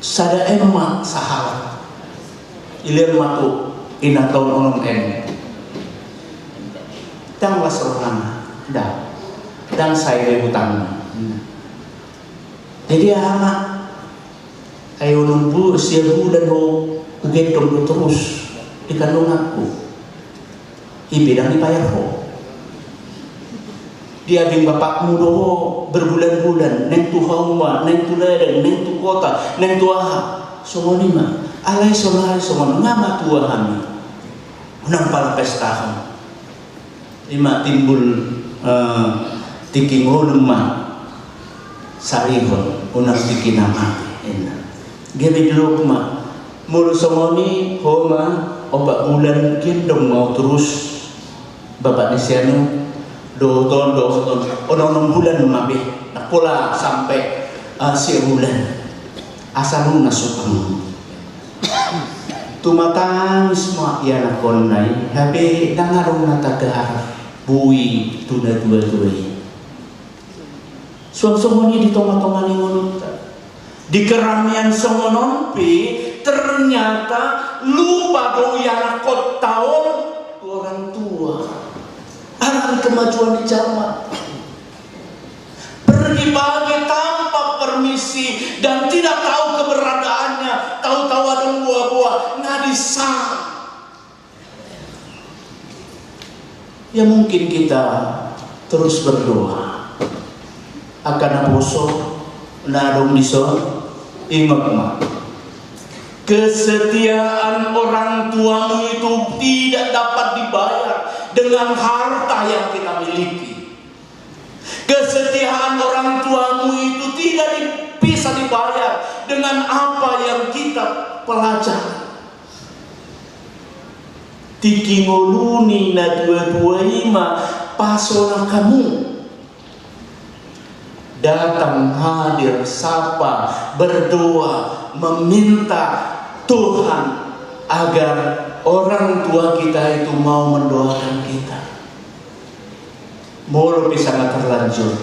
sada M ma sahalak. Dilehon ma tu inanta on onom M. Ndang las rohana, ndang. Ndang sae be utangna. Jadi aha ma, ai onom bu, sia bulan ho hugendong do torus di kandonganku. I pe ndang dibayar ho. Diading bapakmu do ho berbulan-bulan, naeng tu hauma, naeng tu ladang, naeng tu kota, naeng tu aha. Songon i ma. Alai sonari songon nga matua hami. Unang pala pestahon. I ma timbul Eh, tingki ngolu ma sarihon, unang tingki na mate, ninna. Gabe didok ma, molo songon i ho ma opat bulan gendong ma au torus bapak ni si anu, dohot on, dohot on, onom, onom bulan ma be, ndang pola sampe, eh, sia bulan. Asa lunas utangmu. Tumatangis ma ianakhonna i, hape ndang adong na tagarap boi tu natuatua i. Suang songon i di tongatonga ni ngolunta. Di keramaian songon on pe, ternyata lupa do ianakhonta on tu orang tua. Alani kemajuan ni jaman. Pergi bage tanpa permisi dan tidak tahu keberadaannya, tahu-tahu adong boaboa, na disang. Ya, mungkin kita terus berdoa. Angka naposo na adong dison, ingot ma. Kesetiaan orang tuamu itu tidak dapat dibayar dengan harta yang kita miliki. Kesetiaan orang tuamu itu tidak di-, bisa dibayar dengan apa yang kita pelajari. Tingki ngolu ni natuatua i ma pasonak hamu. Datang, hadir, sapa, berdoa, meminta Tuhan agar orang tua kita itu mau mendoakan kita. Molo pe sanga terlanjur,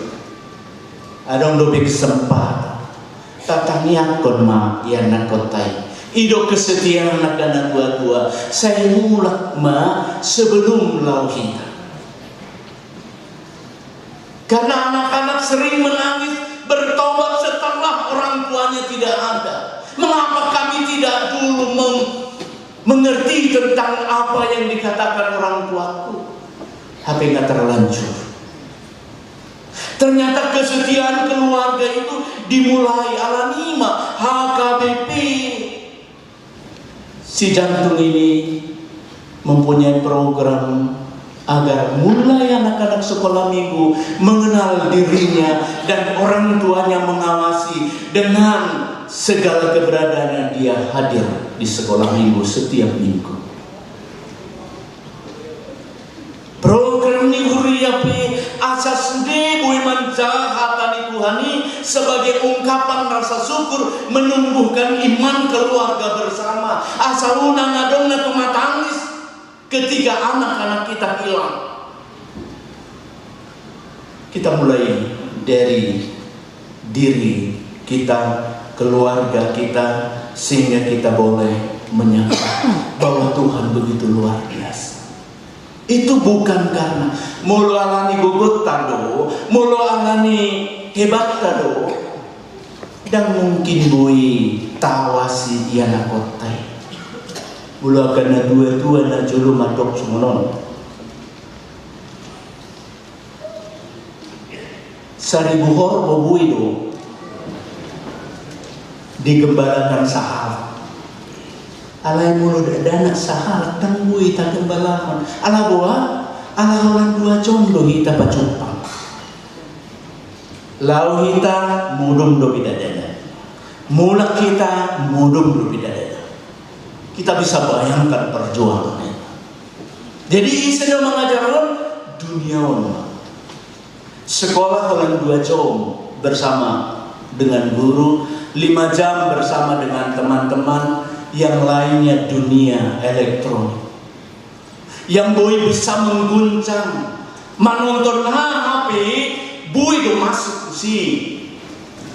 adong dope kesempatan, tatangiangkon ma ianakhonta i. I do kesetiaan angka natuatua, sai mulak ma sebelum laho hita. Karena anak-anak sering menangis, bertobat setelah orang tuanya tidak ada. Mengapa kami tidak dulu mem-, mengerti tentang apa yang dikatakan orang tuaku? Hape na terlanjur. Ternyata kesetiaan keluarga itu dimulai alani ma H K B P. Si Jantung ini mempunyai program agar mulai anak-anak sekolah minggu mengenal dirinya dan orang tuanya mengawasi dengan segala keberadaannya, dia hadir di sekolah minggu setiap minggu. Program ni huria pe asa sude boi manjaha hata ni Tuhan i sebagai ungkapan rasa syukur, menumbuhkan iman keluarga bersama. Asa unang adong na tumatangis ketika anak-anak kita hilang. Kita mulai dari diri kita, keluarga kita, sehingga kita boleh menyangka bahwa Tuhan begitu luar biasa. Itu bukan karena molo alani gogonta do, molo alani hebatta do, ndang mungkin boi taawasi ianakhonta i. Molo angka natuatua na jolo mandok songon on. Saribu horbo boi do digembalakan sahalak. Alai molo dakdanak sahalak, ndang boi tagembalahon. Ala boha? Ala holan dua jom do hita pajumpang. Laho hita, modom dope dakdanak. Mulak hita, modom dope dakdanak. Kita bisa bayangkan perjuangan i. Jadi ise do mangajarhon? Dunia on ma. Sekolah holan dua jom bersama dengan guru, lima jam bersama dengan teman-teman, yang lainnya dunia elektronik. Yang boi bisa mengguncang, manonton H P, boi do masuk si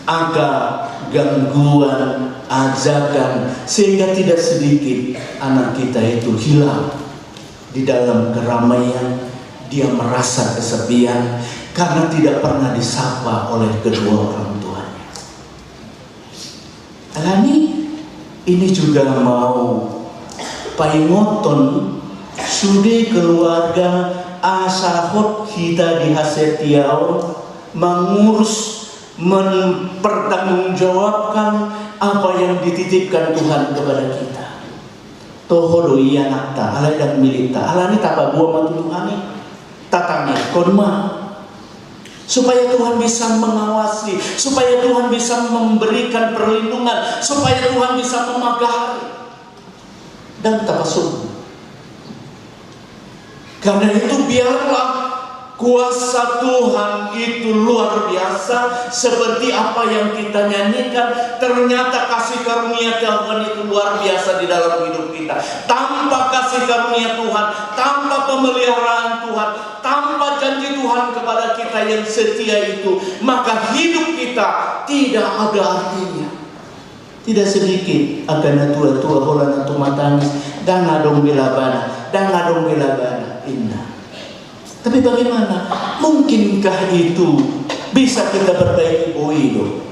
angka gangguan, ajakan, sehingga tidak sedikit anak kita itu hilang di dalam keramaian, dia merasa kesepian karena tidak pernah disapa oleh kedua orang tuanya. Alani, ini juga mau paingothon sude keluarga asa hot hita di hasetiaon mengurus, mempertanggungjawabkan apa yang dititipkan Tuhan kepada kita. Toho do i anakta, alai ndang milikta, alani tapaboa ma tu Tuhan i, tatangiangkon ma. Supaya Tuhan bisa mengawasi, supaya Tuhan bisa memberikan perlindungan, supaya Tuhan bisa memagari. Dan tapasombong. Karena itu, biarlah kuasa Tuhan itu luar biasa, seperti apa yang kita nyanyikan. Ternyata kasih karunia Tuhan itu luar biasa di dalam hidup kita. Tanpa kasih karunia Tuhan, tanpa pemeliharaan Tuhan, tanpa janji Tuhan kepada kita yang setia itu, maka hidup kita tidak ada artinya. Tidak sedikit angka na tua-tua holan na tumatangis, ndang adong be labana, ndang adong be labana, inna. Tapi bagaimana? Mungkinkah itu bisa kita perbaiki? Boi do.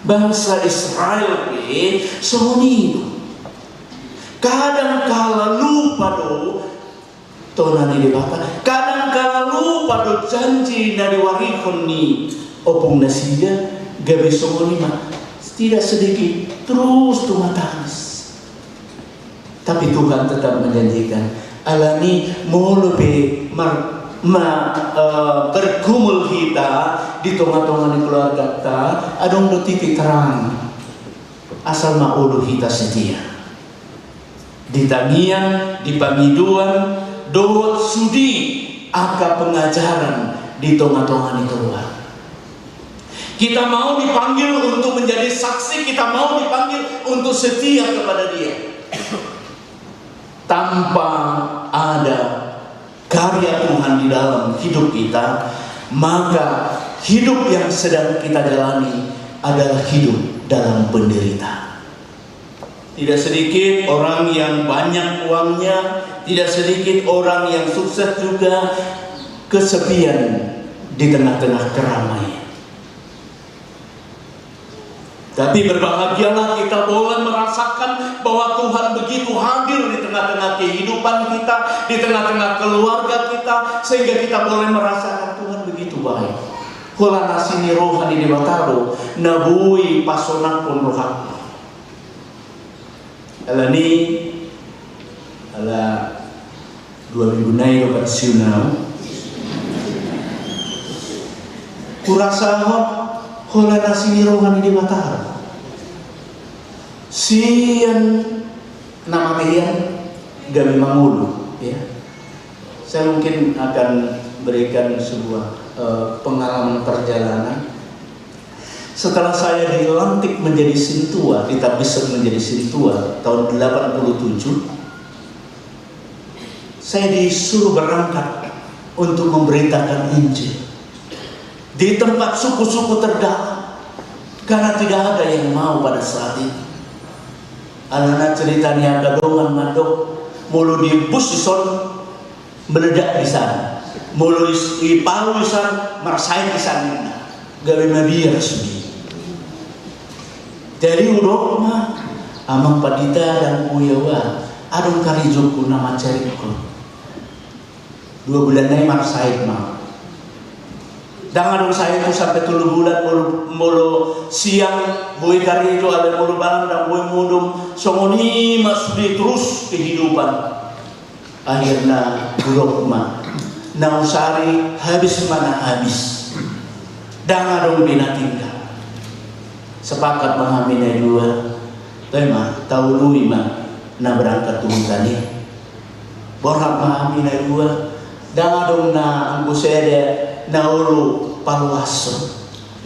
Bangsa Israel pe songon i do. Kadang kala lupa do tona ni Debata, kadang kala lupa do janji na diuarihon ni ompung nasida, gabe songon i ma. Tidak sedikit, terus tumatangis. Tapi Tuhan tetap menjanjikan. Alani molo pe mar-, ma-, eh, bergumul hita di tonga-tonga ni keluargata, adong do titik terang. Asal ma olo hita setia. Di tangiang, di pangidoan, dohot sude angka pengajaran di tonga-tonga ni toruan. Kita mau dipanggil untuk menjadi saksi, kita mau dipanggil untuk setia kepada Dia. Tanpa ada karya Tuhan di dalam hidup kita, maka hidup yang sedang kita jalani adalah hidup dalam penderitaan. Tidak sedikit orang yang banyak uangnya, tidak sedikit orang yang sukses juga kesepian di tengah-tengah keramaian. Tapi berbahagialah kita boleh merasakan bahwa Tuhan begitu hadir di tengah-tengah kehidupan kita, di tengah-tengah keluarga kita, sehingga kita boleh merasakan Tuhan begitu baik. Holan asi ni roha ni Debata do na boi pasonanghon rohangku. Alani, ala dua minggu nai do pensiun au. Hurasahon holan asi ni roha ni Debata. Sian na mate i gabe mangolu, ya. Saya mungkin akan berikan sebuah, eh, pengalaman perjalanan. Setelah saya dilantik menjadi sintua, ditabiskan menjadi sintua tahun delapan puluh tujuh, saya disuruh berangkat untuk memberitakan Injil di tempat suku-suku terdalam, karena tidak ada yang mau pada saat itu. Alana cerita ni angka dongan mandok, molo diembus dison, meledak di sana. Molo is-, ipau di sana, marsahit di sana. Gabe mabiar sude. Jadi hudok ma, amang pandita, ndang boi au, adong karejongku na mansai ringkot. Dua bulan nai marsahit ma. Ndang adong sahitku sampe tolu bulan, molo, molo siang boi karejo, alai molo malam ndang boi modom. Songon i ma sude terus kehidupan. Akhirna hudok ma, na husari habis ma na habis. Ndang adong be na tinggal. Sepakat ma hami na dua, toe ma, taului ma na berangkat tu huta i. Borhat ma hami na dua, ndang adong na anggo sada na olo paluashon.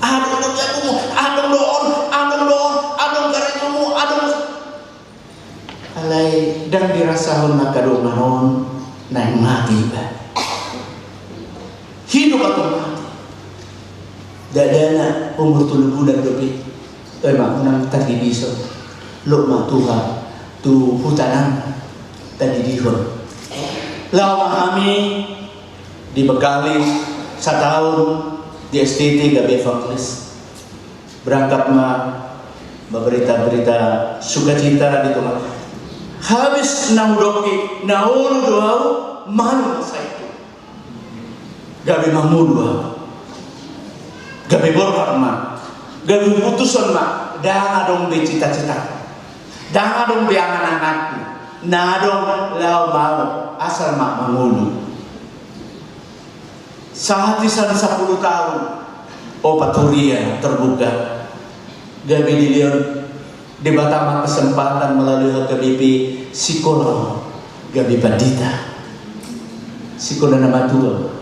Adong do jabumu, adong do on, adong do on, adong karejomu, adong. Alai ndang dirasahon angka dongan on naeng mate iba. Hidup atau mati. Dadana umur tolu bulan dope. Toe ma, unang tadidison. Lot ma tu ha-, tu huta nang tadidihon. Laho ma hami dibekali sataon di S T T gabe evangelis. Berangkat ma, berita-berita sukacita di tonga. Habis na hudok i, na olo do au, malum sahitku. Gabe mangolu au. Gabe borhat ma. Gabe huputushon ma. Ndang adong be cita-cita. Ndang adong be angan-anganku. Na adong laho ma au, asal ma mangolu. Sahat sian sampulu taon, opat huria terbuka. Gabe dilehon Debata ma kesempatan melalui H K B P sikola gabe pandita. Sikola na matua.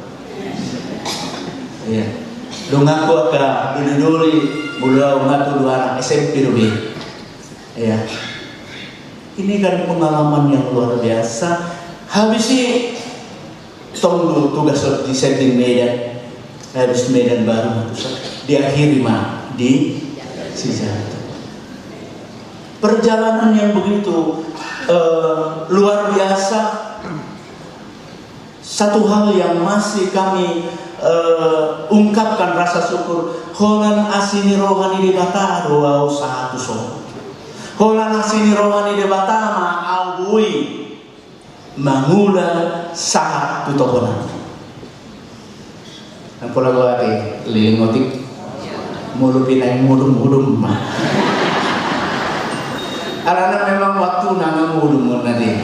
Iya. Donganku angka doli-doli, molo au ma tu dua anak S M P do be. Iya. Ini kan pengalaman yang luar biasa. Habis i tong do tugas di setting Medan, habis Medan baru diakhiri ma di Sijato. Perjalanan yang begitu eh, luar biasa. Satu hal yang masih kami eh, ungkapkan rasa syukur, holan asi ni roha ni Debata do au sahat tu son. Holan asi ni roha ni Debata ma au boi mangula sahat tu tohonan. Nang pola gua ate liling otik. Molo pinaing mudum-mudum ma. Alana memang waktu nang mudum mona di.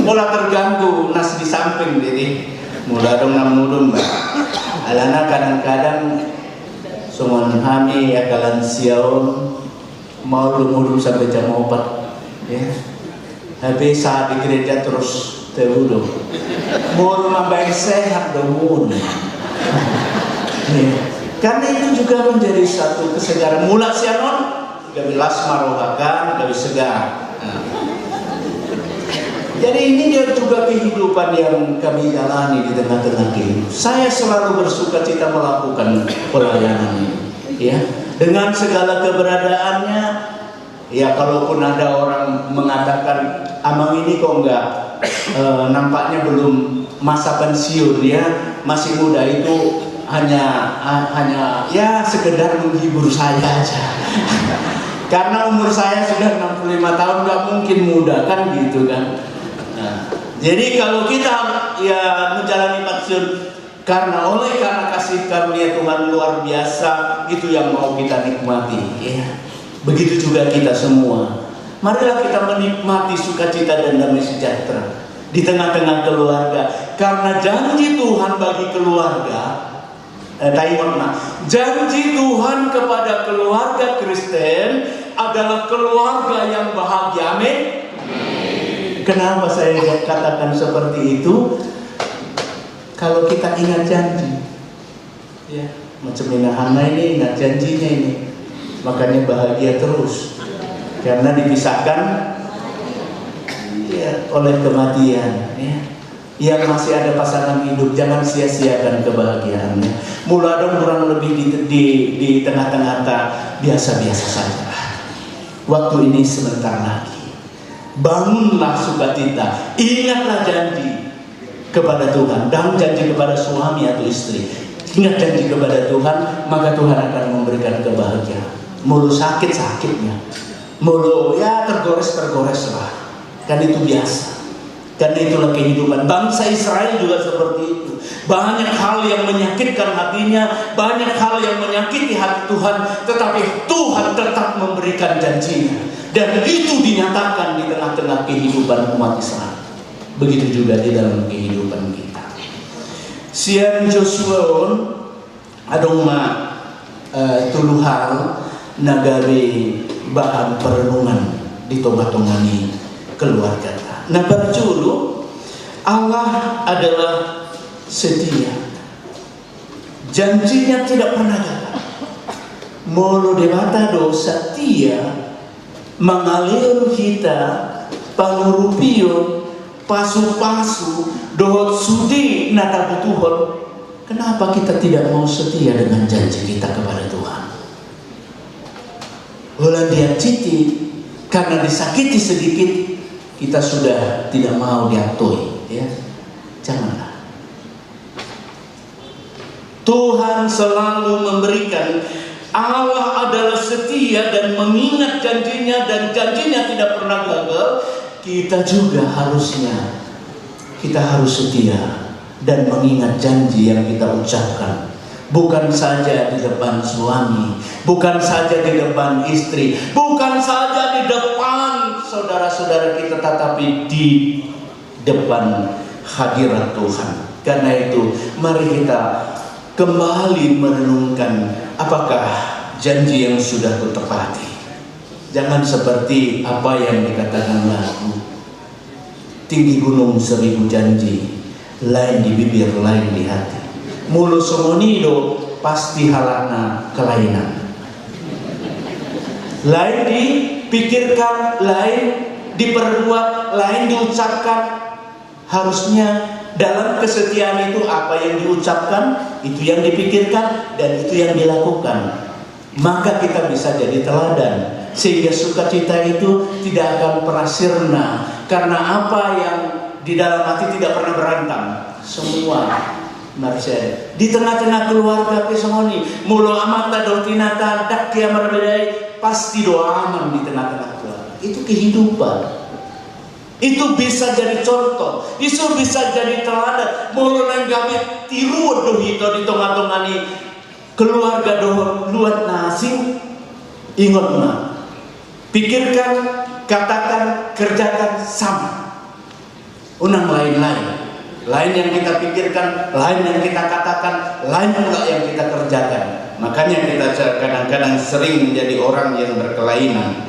Pola terganggu nas di samping jadi. Mula dong nang mudum ba. Alana kadang-kadang songon hami angka lansia on Maol do mudum sampe jam opat, ya. Tapi saat di gereja terus tebu do. Molo mambaen sehat do mudum. Ya. Karena itu juga menjadi satu kesegaran. Mulak sian on, gabe las ma roha kan, gabe segar. Nah. Jadi ini dia juga kehidupan yang kami jalani di tengah-tengah kehidupan. Saya selalu bersukacita melakukan pelayanan ini. Ya, dengan segala keberadaannya, ya, kalaupun ada orang mengatakan, "Amang ini kok nggak, eh, nampaknya belum masa pensiun, ya, masih muda," itu hanya, ha-, hanya, ya, sekedar menghibur saya aja. Karena umur saya sudah enam puluh lima tahun, nggak mungkin muda, kan gitu, kan. Nah, jadi kalau kita, ya, menjalani pensiun, karena oleh karena kasih karunia Tuhan luar biasa, itu yang mau kita nikmati, ya. Begitu juga kita semua. Marilah kita menikmati sukacita dan damai sejahtera di tengah-tengah keluarga. Karena janji Tuhan bagi keluarga, eh, taingot ma, janji Tuhan kepada keluarga Kristen adalah keluarga yang bahagia. Amin. Kenapa saya katakan seperti itu? Kalau kita ingat janji, ya, macam Ina Hana ini ingat janjinya ini, makanya bahagia terus karena dipisahkan, ya, oleh kematian, ya. Yang masih ada pasangan hidup, jangan sia-siakan kebahagiaannya. Molo adong kurang lebih di, di, di tengah-tengah ta, biasa-biasa saja. Waktu ini sebentar lagi. Bangunlah sukacita, ingatlah janji kepada Tuhan, dan janji kepada suami atau istri. Ingat janji kepada Tuhan, maka Tuhan akan memberikan kebahagiaan. Molo sakit, sakitnya. Molo, ya, tergores, tergores lah. Kan itu biasa. Karena itulah kehidupan. Bangsa Israel juga seperti itu. Banyak hal yang menyakitkan hatinya, banyak hal yang menyakiti hati Tuhan, tetapi Tuhan tetap memberikan janjinya. Dan itu dinyatakan di tengah-tengah kehidupan umat Israel. Begitu juga di dalam kehidupan kita. Sian Josua on, adong ma, eh, tolu hal na gabe bahan perenungan di tonga-tonga ni keluarga ta. Na parjolo, Allah adalah setia. Janjinya tidak pernah gagal. Molo Debata do setia, mangalehon hita pangurupion, pasu-pasu, dohot sude na tabutuhon, kenapa kita tidak mau setia dengan janji kita kepada Tuhan? Holan dianciti, karena disakiti sedikit, kita sudah tidak mau diantoi, ya. Janganlah. Tuhan selalu memberikan. Allah adalah setia dan mengingat janjinya, dan janjinya tidak pernah gagal. Kita juga harusnya, kita harus setia dan mengingat janji yang kita ucapkan. Bukan saja di depan suami, bukan saja di depan istri, bukan saja di depan saudara-saudara kita, tetapi di depan hadirat Tuhan. Karena itu, mari kita kembali merenungkan, apakah janji yang sudah kutepati? Jangan seperti apa yang dikatakan lagu, tinggi gunung seribu janji, lain di bibir, lain di hati. Molo songon i do, pasti halakna kelainan. Lain dipikirkan, lain diperbuat, lain diucapkan. Harusnya dalam kesetiaan itu, apa yang diucapkan, itu yang dipikirkan, dan itu yang dilakukan. Maka kita bisa jadi teladan, sehingga sukacita itu tidak akan pernah sirna, karena apa yang di dalam hati tidak pernah berantem. Semua marsiada. Di tengah-tengah keluarga pe songon i, molo amanta dohot inanta ndang hea marbedai, pasti do aman di tengah-tengah keluarga. Itu kehidupan. Itu bisa jadi contoh, itu bisa jadi teladan. Molo naeng gabe tiruon do hita di tonga-tonga ni keluarga dohot luat na asing, ingot ma, pikirkan, katakan, kerjakan sama. Unang lain-lain. Lain yang kita pikirkan, lain yang kita katakan, lain pula yang kita kerjakan. Makanya kita kadang-kadang sering menjadi orang yang berkelainan.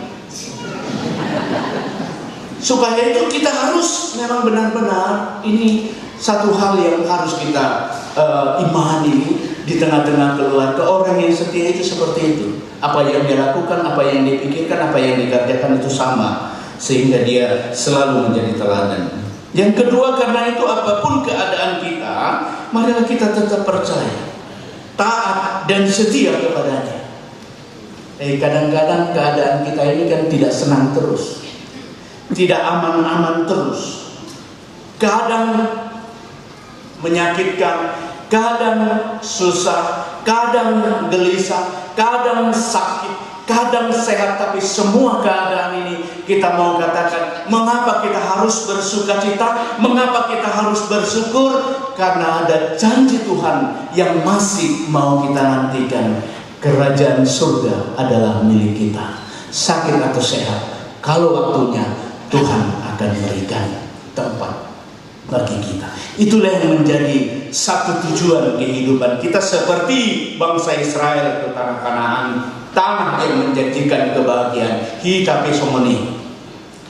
Supaya itu kita harus memang benar-benar, ini satu hal yang harus kita, eh, imani di tengah-tengah keluarga. Orang yang setia itu seperti itu. Apa yang dia lakukan, apa yang dia pikirkan, apa yang dikerjakan itu sama. Sehingga dia selalu menjadi teladan. Yang kedua, karena itu apapun keadaan kita, marilah kita tetap percaya, taat, dan setia kepada-Nya. Eh, kadang-kadang keadaan kita ini kan tidak senang terus, tidak aman-aman terus. Kadang menyakitkan, kadang susah, kadang gelisah, kadang sakit, kadang sehat, tapi semua keadaan ini kita mau katakan, mengapa kita harus bersukacita? Mengapa kita harus bersyukur? Karena ada janji Tuhan yang masih mau kita nantikan. Kerajaan surga adalah milik kita. Sakit atau sehat, kalau waktunya, Tuhan akan berikan tempat bagi kita. Itulah yang menjadi satu tujuan kehidupan kita seperti bangsa Israel ke tanah Kanaan, tanah yang menjanjikan kebahagiaan. Hita pe songon i.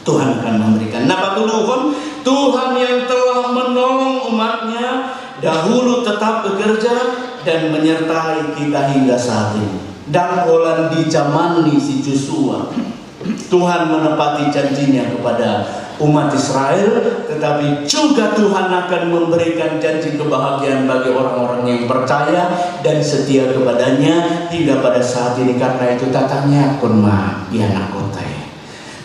Tuhan akan memberikan. Na patoluhon, Tuhan yang telah menolong umat-Nya dahulu tetap bekerja dan menyertai kita hingga saat ini. Ndang holan di jaman ni si Josua Tuhan menepati janji-Nya kepada umat Israel, tetapi juga Tuhan akan memberikan janji kebahagiaan bagi orang-orang yang percaya dan setia kepada-Nya hingga pada saat ini. Karena itu, tatangiangkon ma di anak kota i.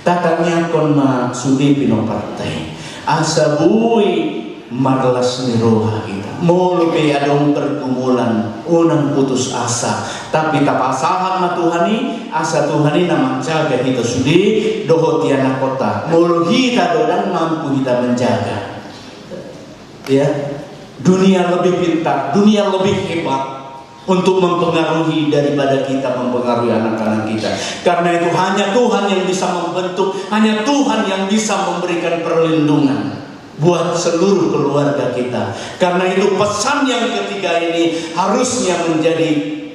Tatangiangkon ma sude pinomparta i, asa boi marlas ni roha hita. Molo pe adong pergumulan, unang putus asa, tapi tapasahat ma Tuhan i, asa Tuhan i na manjaga hita sude dohot di anak kota. Molo hita do ndang mampu hita menjaga, ya, dunia lebih pintar, dunia lebih hebat untuk mempengaruhi daripada kita mempengaruhi anak-anak kita. Karena itu, hanya Tuhan yang bisa membentuk, hanya Tuhan yang bisa memberikan perlindungan buat seluruh keluarga kita. Karena itu, pesan yang ketiga ini harusnya menjadi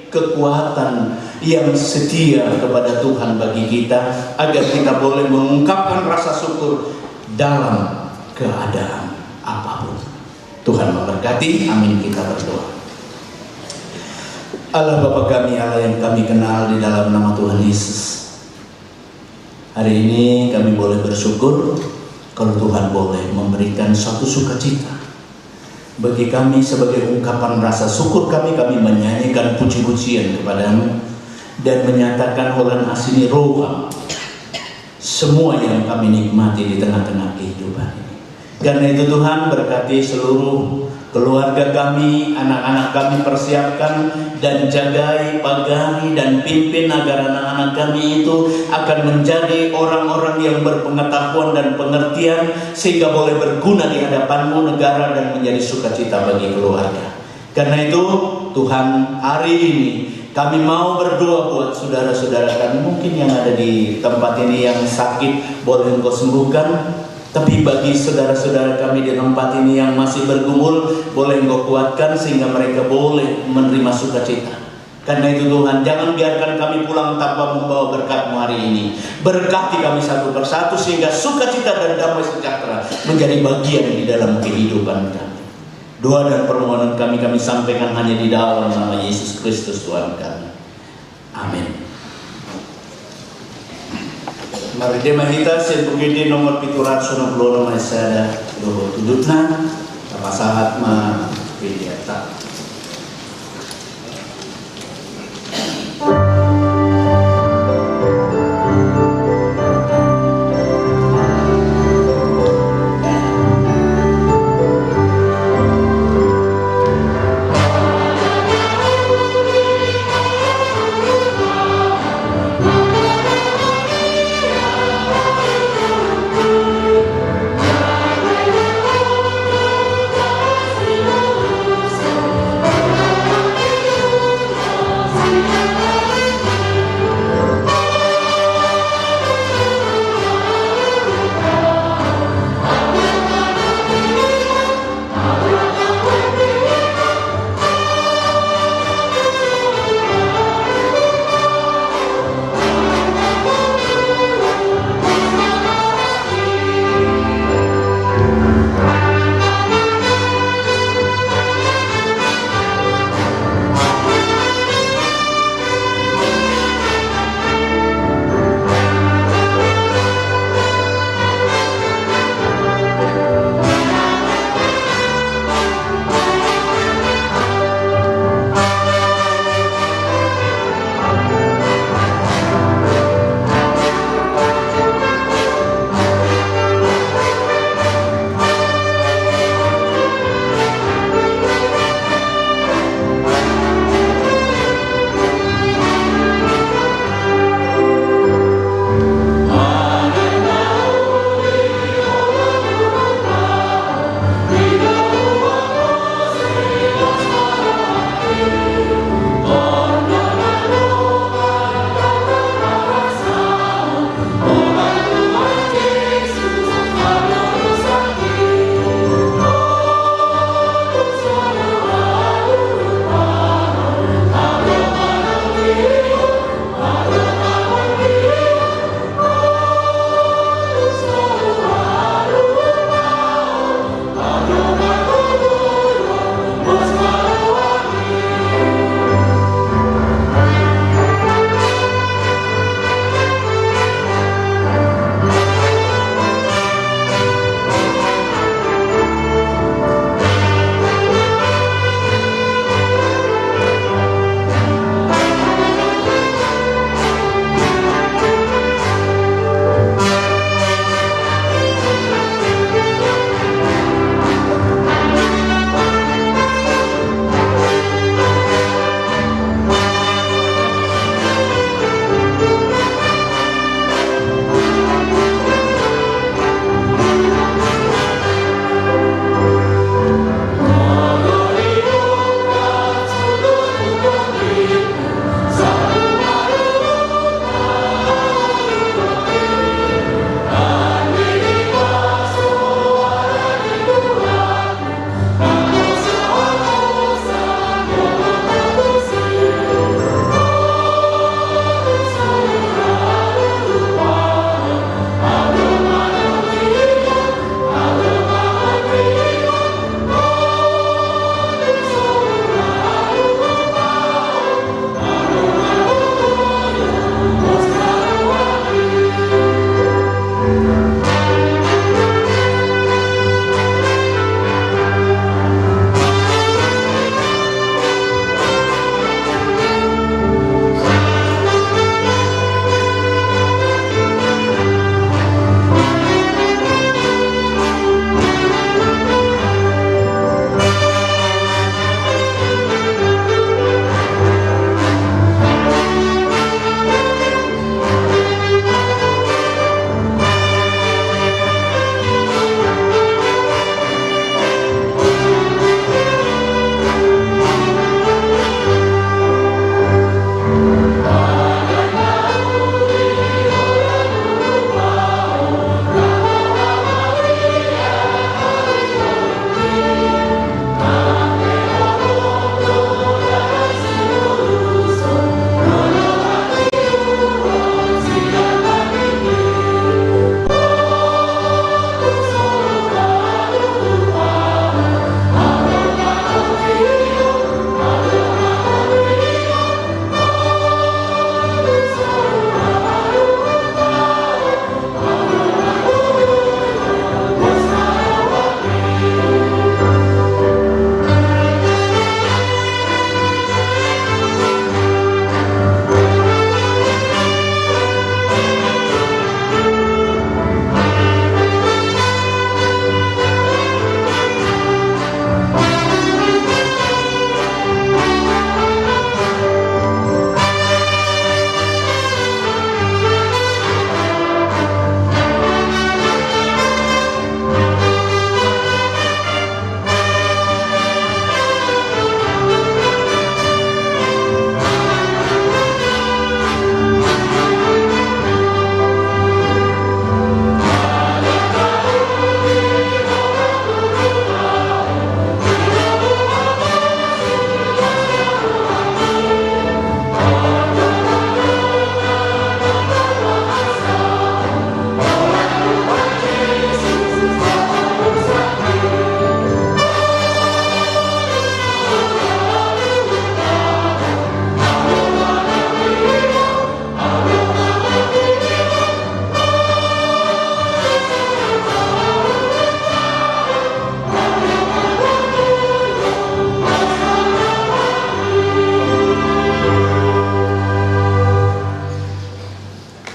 kekuatan yang setia kepada Tuhan bagi kita, agar kita boleh mengungkapkan rasa syukur dalam keadaan apapun. Tuhan memberkati. Amin. Kita berdoa. Allah Bapa kami, Allah yang kami kenal di dalam nama Tuhan Yesus, hari ini kami boleh bersyukur kalau Tuhan boleh memberikan suatu sukacita bagi kami. Sebagai ungkapan rasa syukur kami, kami menyanyikan puji-pujian kepada-Mu dan menyatakan holan asi ni roha semua yang kami nikmati di tengah-tengah kehidupan ini. Karena itu, Tuhan, berkati seluruh keluarga kami, anak-anak kami, persiapkan dan jagai, pagari dan pimpin agar anak-anak kami itu akan menjadi orang-orang yang berpengetahuan dan pengertian, sehingga boleh berguna di hadapan-Mu, negara, dan menjadi sukacita bagi keluarga. Karena itu, Tuhan, hari ini kami mau berdoa buat saudara-saudara kami, mungkin yang ada di tempat ini yang sakit, boleh Engkau sembuhkan. Tapi bagi saudara-saudara kami di tempat ini yang masih bergumul, boleh Engkau kuatkan sehingga mereka boleh menerima sukacita. Karena itu Tuhan, jangan biarkan kami pulang tanpa membawa berkat-Mu hari ini. Berkati kami satu persatu sehingga sukacita dan damai sejahtera menjadi bagian di dalam kehidupan kami. Doa dan permohonan kami, kami sampaikan hanya di dalam nama Yesus Kristus Tuhan kami. Amin. Marende ma hita sian Buku Ende nomor pitu ratus onom pulu onom, ayat sada dohot udutna. Tapasahat ma peleanta.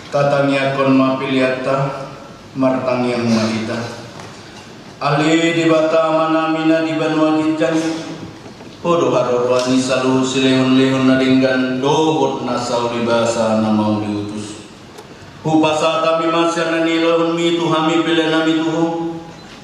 Tatangiangkon ma peleanta, martangiang ma hita. Ale Debata Amanami na di banua ginjang, Ho do haroroan ni saluhut silehonlehon na denggan dohot na sauli basa na mau diutus. Hupasahat hami ma sian na nilehonmi tu hami peleanami tu Ho.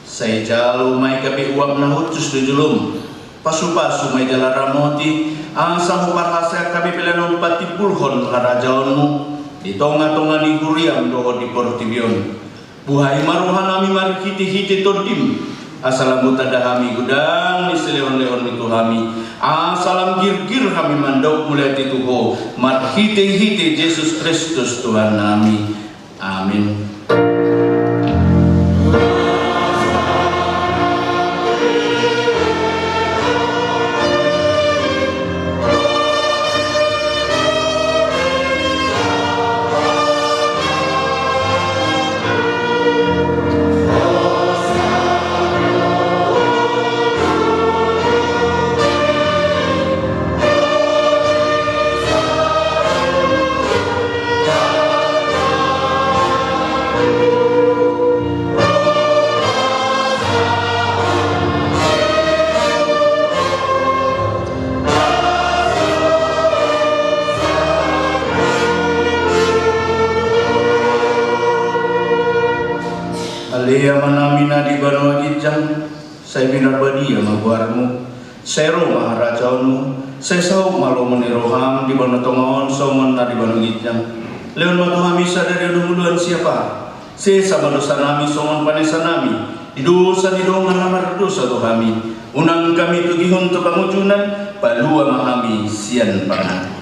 Sai jalo ma i gabe uap na hushus tu jolom. Pasupasu ma i jala ramoti, asa huparhaseang hami pelean on patimbulhon harajaonmu di tongatonga ni huriam dohot di portibi on. Buhai ma rohanami marhitehite Tondim, asa lam hutanda hami godang ni silehonlehonmi tu hami, asa lam girgir hami mandok mauliate tu Ho, marhitehite Jesus Kristus Tuhannami. Amin. Ale Amanami na di banua ginjang, sai pinarbadia ma goarmu, sai ro ma harajaonmu, sai saut ma lomo ni roham di banua tonga on songon na di banua ginjang. Lehon ma tu hami sadari on hangoluan siapari. Sesa ma dosanami songon panesanami di dosa ni dongan na mardosa tu hami. Unang hami togihon tu pangunjunan, palua ma hami sian pangago.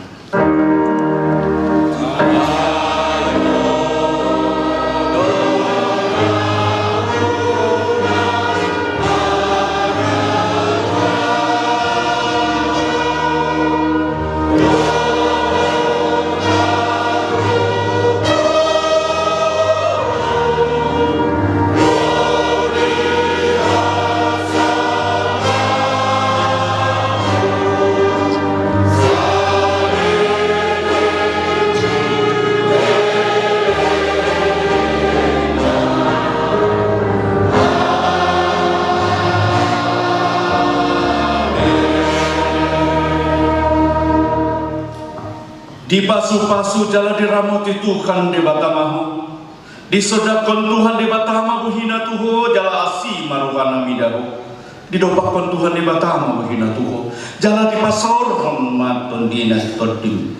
Dipasupasu jala diramoti Tuhan Debata ma ho. Disondangkon Tuhan Debata ma bohina tu ho jala asi ma rohana mida ho. Didompakkon Tuhan Debata ma bohina tu ho jala dipasaorhon ma tondina di tondim.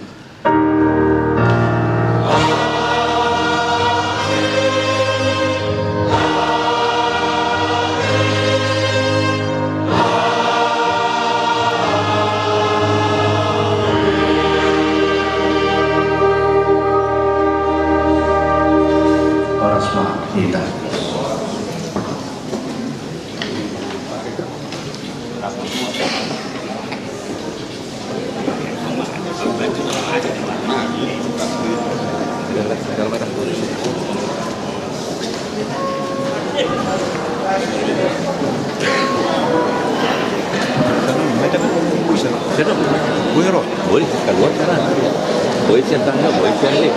Horas ma hita. Boleh keluar sana. Boleh sian tangga, boleh sian lift.